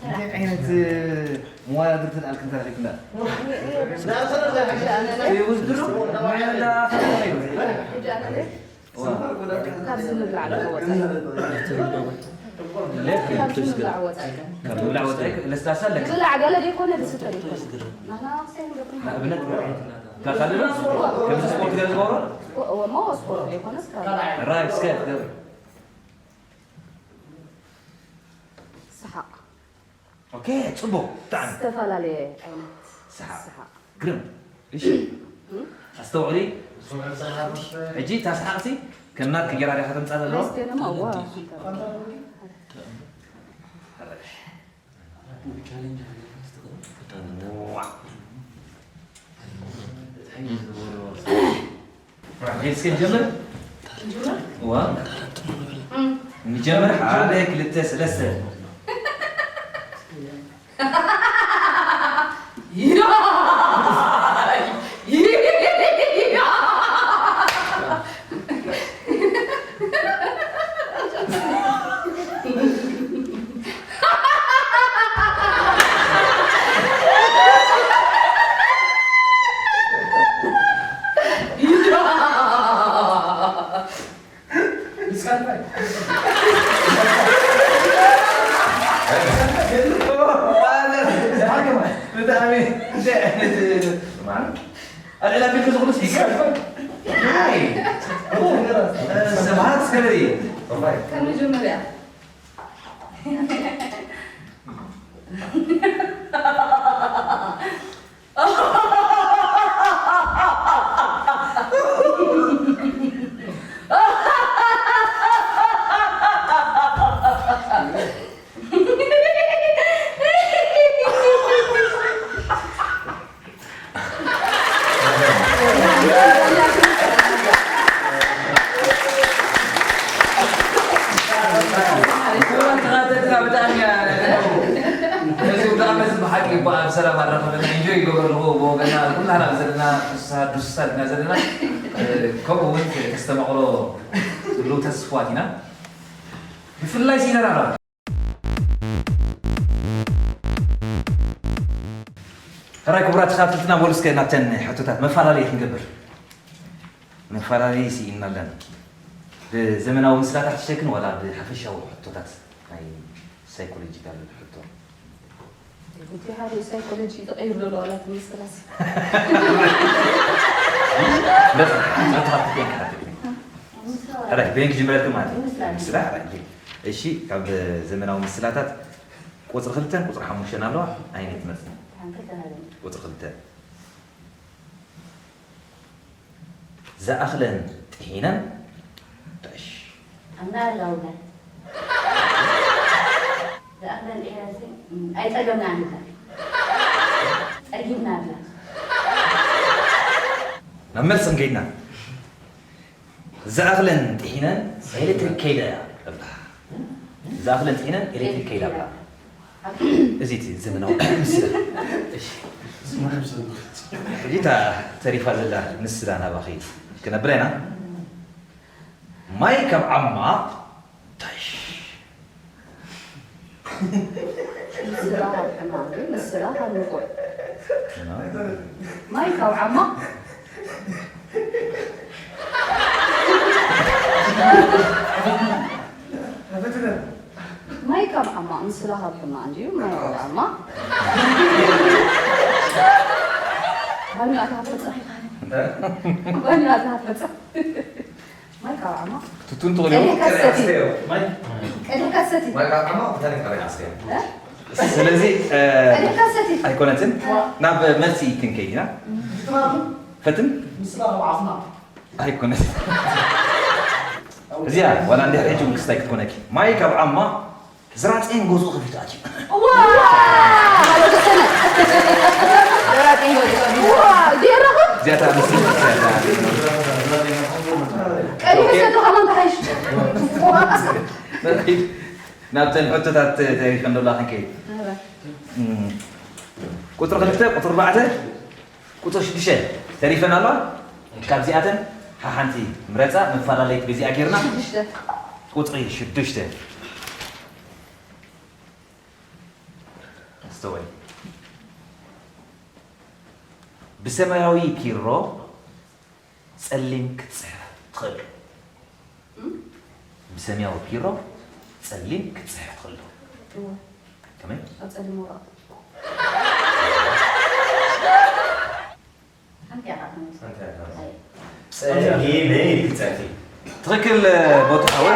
እንታይ ዓይነት መዋዳድርቲ ኣልክን ተረኺብና? ይውድድሩ? መላ ካብ ምብላዕ ዶ ወፃኢ? ካብ ምብላዕ ወፃኢ። ለስላሳ ኣለካ። ዝብላዕ ገለ ዘይኮነ ዝስተ ዘይኮነ። ንኣብነት፣ ካካልሎ፣ ከምዚ ስፖርት ገለ ዝገብሮ? እወ፣ እሞ ስፖርት ዘይኮነስ ካብ ራይ፣ እስከ፣ ገር። ሰሓቕ። ኦኬ፣ ጽቡቕ፣ ብጣዕሚ። ዝተፈላለየ ዓይነት ሰሓቕ። ሰሓቕ። ግርም። እሺ። ኣስተውዕሊ። ሕጂ እታ ሰሓቕሲ ከም ናትኪ ጌራ ዲኻ ተምጻእ ዘለዋ? እስከ ደማ፣ ዋ፣ ዋ። እስኪ ንጀምር። ዋ። ንጀምር። ሓደ፣ ክልተ፣ ሰለስተ። ብጣዕሚ እንታይ ዓይነት ኣልዕላ ቢልክ ዝኹሉ ሲጋር ስብሃት ሰበሪ ካብ መጀመርያ ክቡራት ተኸታተልትና ብጣዕሚ እያ ነዚ ብጣዕሚ እዚ ብሓቂ እኮ ኣብ ሰላም ኣራኸበና፣ ኢንጆይ ይገብሮ ኣለኹ ብወገና፣ ኩላህና ዘለና ፍስሃ ዱስታት ኢና ዘለና። እ፣ ከምኡ እውን ተስተማቕሮ ዝብሉ ተስፋት ኢና። ብፍላይ ሲነራራ። ሕራይ ክቡራት ተኸታተልትና፣ በሉ እስከ ናብተን ሕቶታት መፈላለዪ ክንገብር። መፈላለዪ ስኢንና ኣለና። ብዘመናዊ ምስላታት ትሸክን ዋላ ብሓፈሻዊ ሕቶታት ናይ ሳይኮሎጂካል ሕቶ? እቲ ሓደ ሳይኮሎጂ ተቐይሩ ዘሎ ዋላ እቲ ምስላስ። በቃ፣ ሕቶታት ክሓተት። ሕራይ፣ በየን ክጅምረልኩም ማለት እዩ? ምስላ። ምስላ፣ ሕራይ። እሺ፣ ካብ ዘመናዊ ምስላታት ቁጽሪ ክልተን ቁጽሪ ሓሙሽተን ኣለዋ። ኣየነይቲ ትመርጽ? ሓንቲ ተናገር። ቁጽሪ ክልተ። ዝኣኽለን ጥሒነን፣ ዳሽ። ኣና ኣላውና። ዝኣኽለን ጥሒነን ሲ፣ እም፣ ኣይጸገምናን ኢልካ። ጸጊብና ኣላ። ናብ መልሲ እንከይድና። ዝኣኽለን ጥሒነን ኤሌክትሪክ ከይዳ እያ እብላ። ዝኣኽለን ጥሒነን ኤሌክትሪክ ከይዳ እብላ። እዚ እቲ ዘመናዊ ምስላ። እሺ። ሕጂ እታ ተሪፋ ዘላ ምስላ ናባኺ ክነብራ ኢና። ማይ ካብ ዓማ ታሽ። ምስላ ካብ ሕማም፣ ምስላ ካብ ንፉዕ። ማይ ካብ ዓማ። ካብ ዓማ ምስላ ካብ ሕማቕ እንድዩ፣ ማይ ካብ ዓማ። ባኒ ኣታ ፈጸም። ባኒ ኣታ ፈጸም። ማይ ካብ ዓማ። ትቱን ትቕልዮ? ቀዲሕካ ሰቲ። ማይ? ቀዲሕካ ሰቲ። ማይ ካብ ዓማ፣ ብታሪክ ቀዲሕካ ሰቲ። እ? ስለዚ፣ እ፣ ቀዲሕካ ሰቲ። ኣይኮነትን። ናብ መልሲ ክንከይድ ኢና። ፈትን? ምስላ ካብ ዓፍና። ኣይኮነትን። እዚኣ ዋላ እንድሕር ሕጂ እውን ክስታይ ክትኮነኪ። ማይ ካብ ዓማ ዝራጤን ገዝኡ ከፊቱ ኣትዩ። ዋ! ማለት ተሰነ። ዝራጤን ገዝኡ። ዋ! ጌረኹም? እዚኣታ ምስቲ፣ እዚኣታ። ቀይሕ ሰዶ ከማን ተሓይሽ። ናብተን ሕቶታት ተሪፈን ዶላ ክንከይድ። እህ። እም፣ ቁፅሪ ክልተ፣ ቁፅሪ ኣርባዕተ፣ ቁፅሪ ሽዱሽተ ተሪፈን ኣለዋ። ካብዚኣተን ሓሓንቲ ምረፃ፣ መፈላለይት በዚኣ ጌርና። ሽዱሽተ። ቁፅሪ ሽዱሽተ። ኣስተውዕል። ብሰማያዊ ፒሮ ጸሊም ክትጽሕፍ ትኽእል ዶ? እም? ብሰማያዊ ፒሮ ጸሊም ክትጽሕፍ ትኽእል ዶ? እወ። ከመይ? ኣብ ጸሊም ወረቐት። ሓንቲ እያ ካብ ሓንቲ። ሓንቲ እያ ካብ ሓንቲ። ጸሊም ክትጸሕፊ። ትኽክል ቦታ ወይ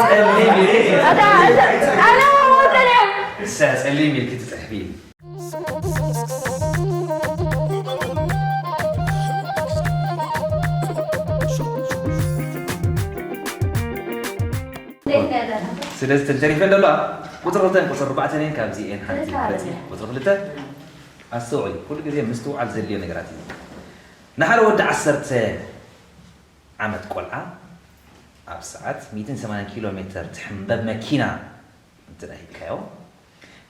ጸሊም ኢልኪ። ኣታ፣ ኣታ፣ ኣነ ወጠን እያ። እሳ ጸሊም ኢልኪ ትጽሕፊ። ስለዚ ተንተሪፈን ደሎ ቁፅሪ ክልተን ቁፅሪ ኣርባዕተን እየን። ካብዚ እየን ሓንቲ ትርፍ ኣለ። መረፂ። ቁፅሪ ክልተ ኣስተውዕል፣ ኩሉ ግዜ ምስትውዓል ዘድልዮ ነገራት እዩ። ንሓደ ወዲ ዓሰርተ ዓመት ቆልዓ ኣብ ሰዓት ሚእትን ሰማንያን ኪሎ ሜትር ትሕንበብ መኪና እንተ ሂብካዮ፣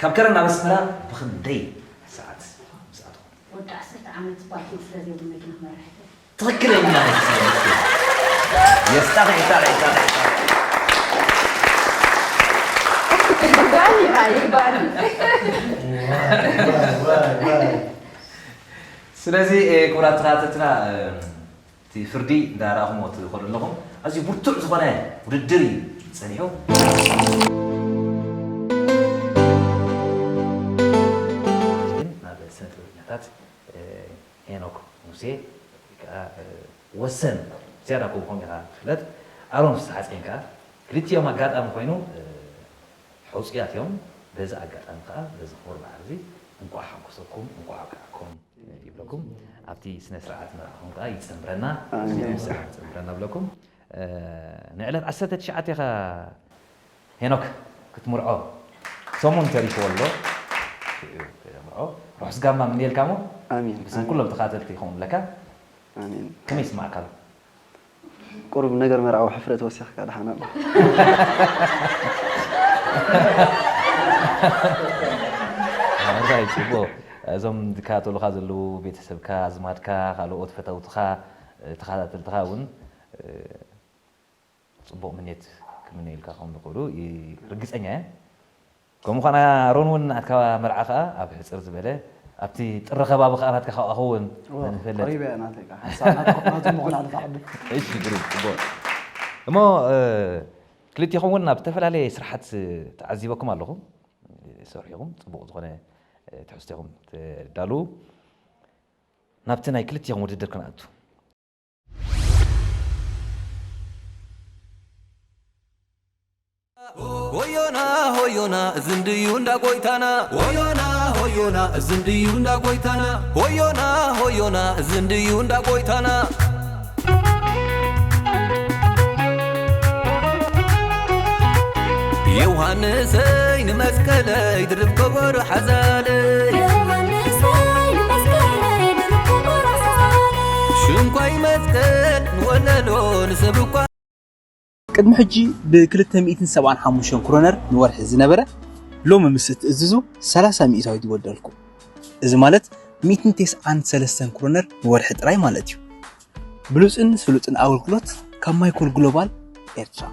ካብ ከረን ናብ ኣስመራ ብኽንደይ ሰዓት ምስ ኣተኹም? ወዲ ዓሰርተ ዓመት ፓርኪንግ ስለ ዘይብሉ መኪና ክመርሕ ኣይክእልን። ትኽክለኛ መልሲ። የስ፣ ጣቒ፣ ጣቒ፣ ጣቒ፣ ጣቒ። ይግባኒ፣ ይግባኒ። ስለዚ፣ እ፣ ክቡራት ተኸታተልትና፣ እ፣ እቲ ፍርዲ እንዳረኣኹሞ ትኸዱ ኣለኹም። ኣዝዩ ብርቱዕ ዝኾነ ውድድር እዩ ጸኒሑ። ግን ናብ ስነ ጥበበኛታት፣ እ፣ ሄኖክ ሙሴ ወይ ከዓ፣ እ፣ ወሰን ዝያዳ ከምኡ ከምኡ ኢኻ ትፍለጥ። ኣሮን ፍስሓጽዮን ከዓ ክልቲኦም ኣጋጣሚ ኮይኑ፣ እ፣ ሕጹያት እዮም። በዚ ኣጋጣሚ ከዓ በዚ ክቡር በዓል እዚ እንቋዕ ሓጎሰኩም፣ እንቋዕ ኣብቅዓኩም ይብለኩም። ኣብቲ ስነ ስርዓት መርዓኹም ከዓ ይጸንብረና፣ ኣሜን። ስነ ስርዓት ይጸንብረና ብለኩም። እ፣ ንዕለት ዓሰርተ ትሽዓተ ኢኻ ሄኖክ ክትምርዖ ሰሙን ተሪፍዎ ኣሎ። ሽዑ ክትምርዖ ርሑስ ጋማ ምንየልካ እሞ ኣሜን። ብስም ኣሜን። ኩሎም ተኻተልቲ ይኸውን ብለካ። ኣሜን። ከመይ ይስማዕካ ኣሎ? ቁሩብ ነገር መርዓዊ ሕፍረት ወሲኽካ ደሓን ኣሎ። ኣራይ፣ ጽቡቕ። እዞም ዝከታተሉኻ ዘለዉ ቤተሰብካ፣ ኣዝማድካ፣ ካልኦት ፈተውትኻ፣ ተኸታተልትኻ እውን፣ ጽቡቕ ምንየት ክምነዩልካ ከም ዝኽእሉ ይ-፣ ርግጸኛ እየ። ከምኡ ኸዓ ኣሮን እውን ናትካ መርዓ ኸዓ ኣብ ሕጽር ዝበለ ኣብቲ ጥሪ ከባቢ ኸዓ ናትካ ኸዓ ክኸውን እወ፣ ንፈልጥ። ቀሪበ እየ ናተይ ከዓ። ሓንሳብ ናትካ፣ ናቱ ምኹን ኣለ ተዓዱ። እሺ፣ ግሩም፣ ጽቡቕ። እሞ፣ እ፣ ክልቲኹም እውን ናብ ዝተፈላለየ ስራሓት ተዓዚበኩም ኣለኹ። ሰሪሕኹም ጽቡቕ ዝኾነ፣ እ፣ ትሕዝቶ ኢኹም ተዳልዉ። ናብቲ ናይ ክልቲኹም ውድድር ክንኣቱ። ሆዮና ሆዮና ዝንድዩ እንዳ ጎይታና። ሆዮና ሆዮና ዝንድዩ እንዳ ጎይታና። ሆዮና ሆዮና ዝንድዩ እንዳ ጎይታና። ዮሃንሰይ ንመስቀለይ ድርብ ከበሮ ሓዛለይ። ዮሃንሰይ ንመስቀለይ ድርብ ከበሮ ሓዛለይ። ሽንኳይ መስቀል ንወለሎ ንሰብ እኳ። ቅድሚ ሕጂ ብ ክልተ ሚእትን ሰብዓን ሓሙሽተን ክሮነር ንወርሒ ዝነበረ፣ ሎሚ ምስ እትእዝዙ ሰላሳ ሚእታዊት ይወደልኩም። እዚ ማለት ሚእትን ተስዓን ሰለስተን ክሮነር ንወርሒ ጥራይ ማለት እዩ። ብሉጽን ስሉጥን ኣገልግሎት ካብ ማይኮል ግሎባል ኤርትራ።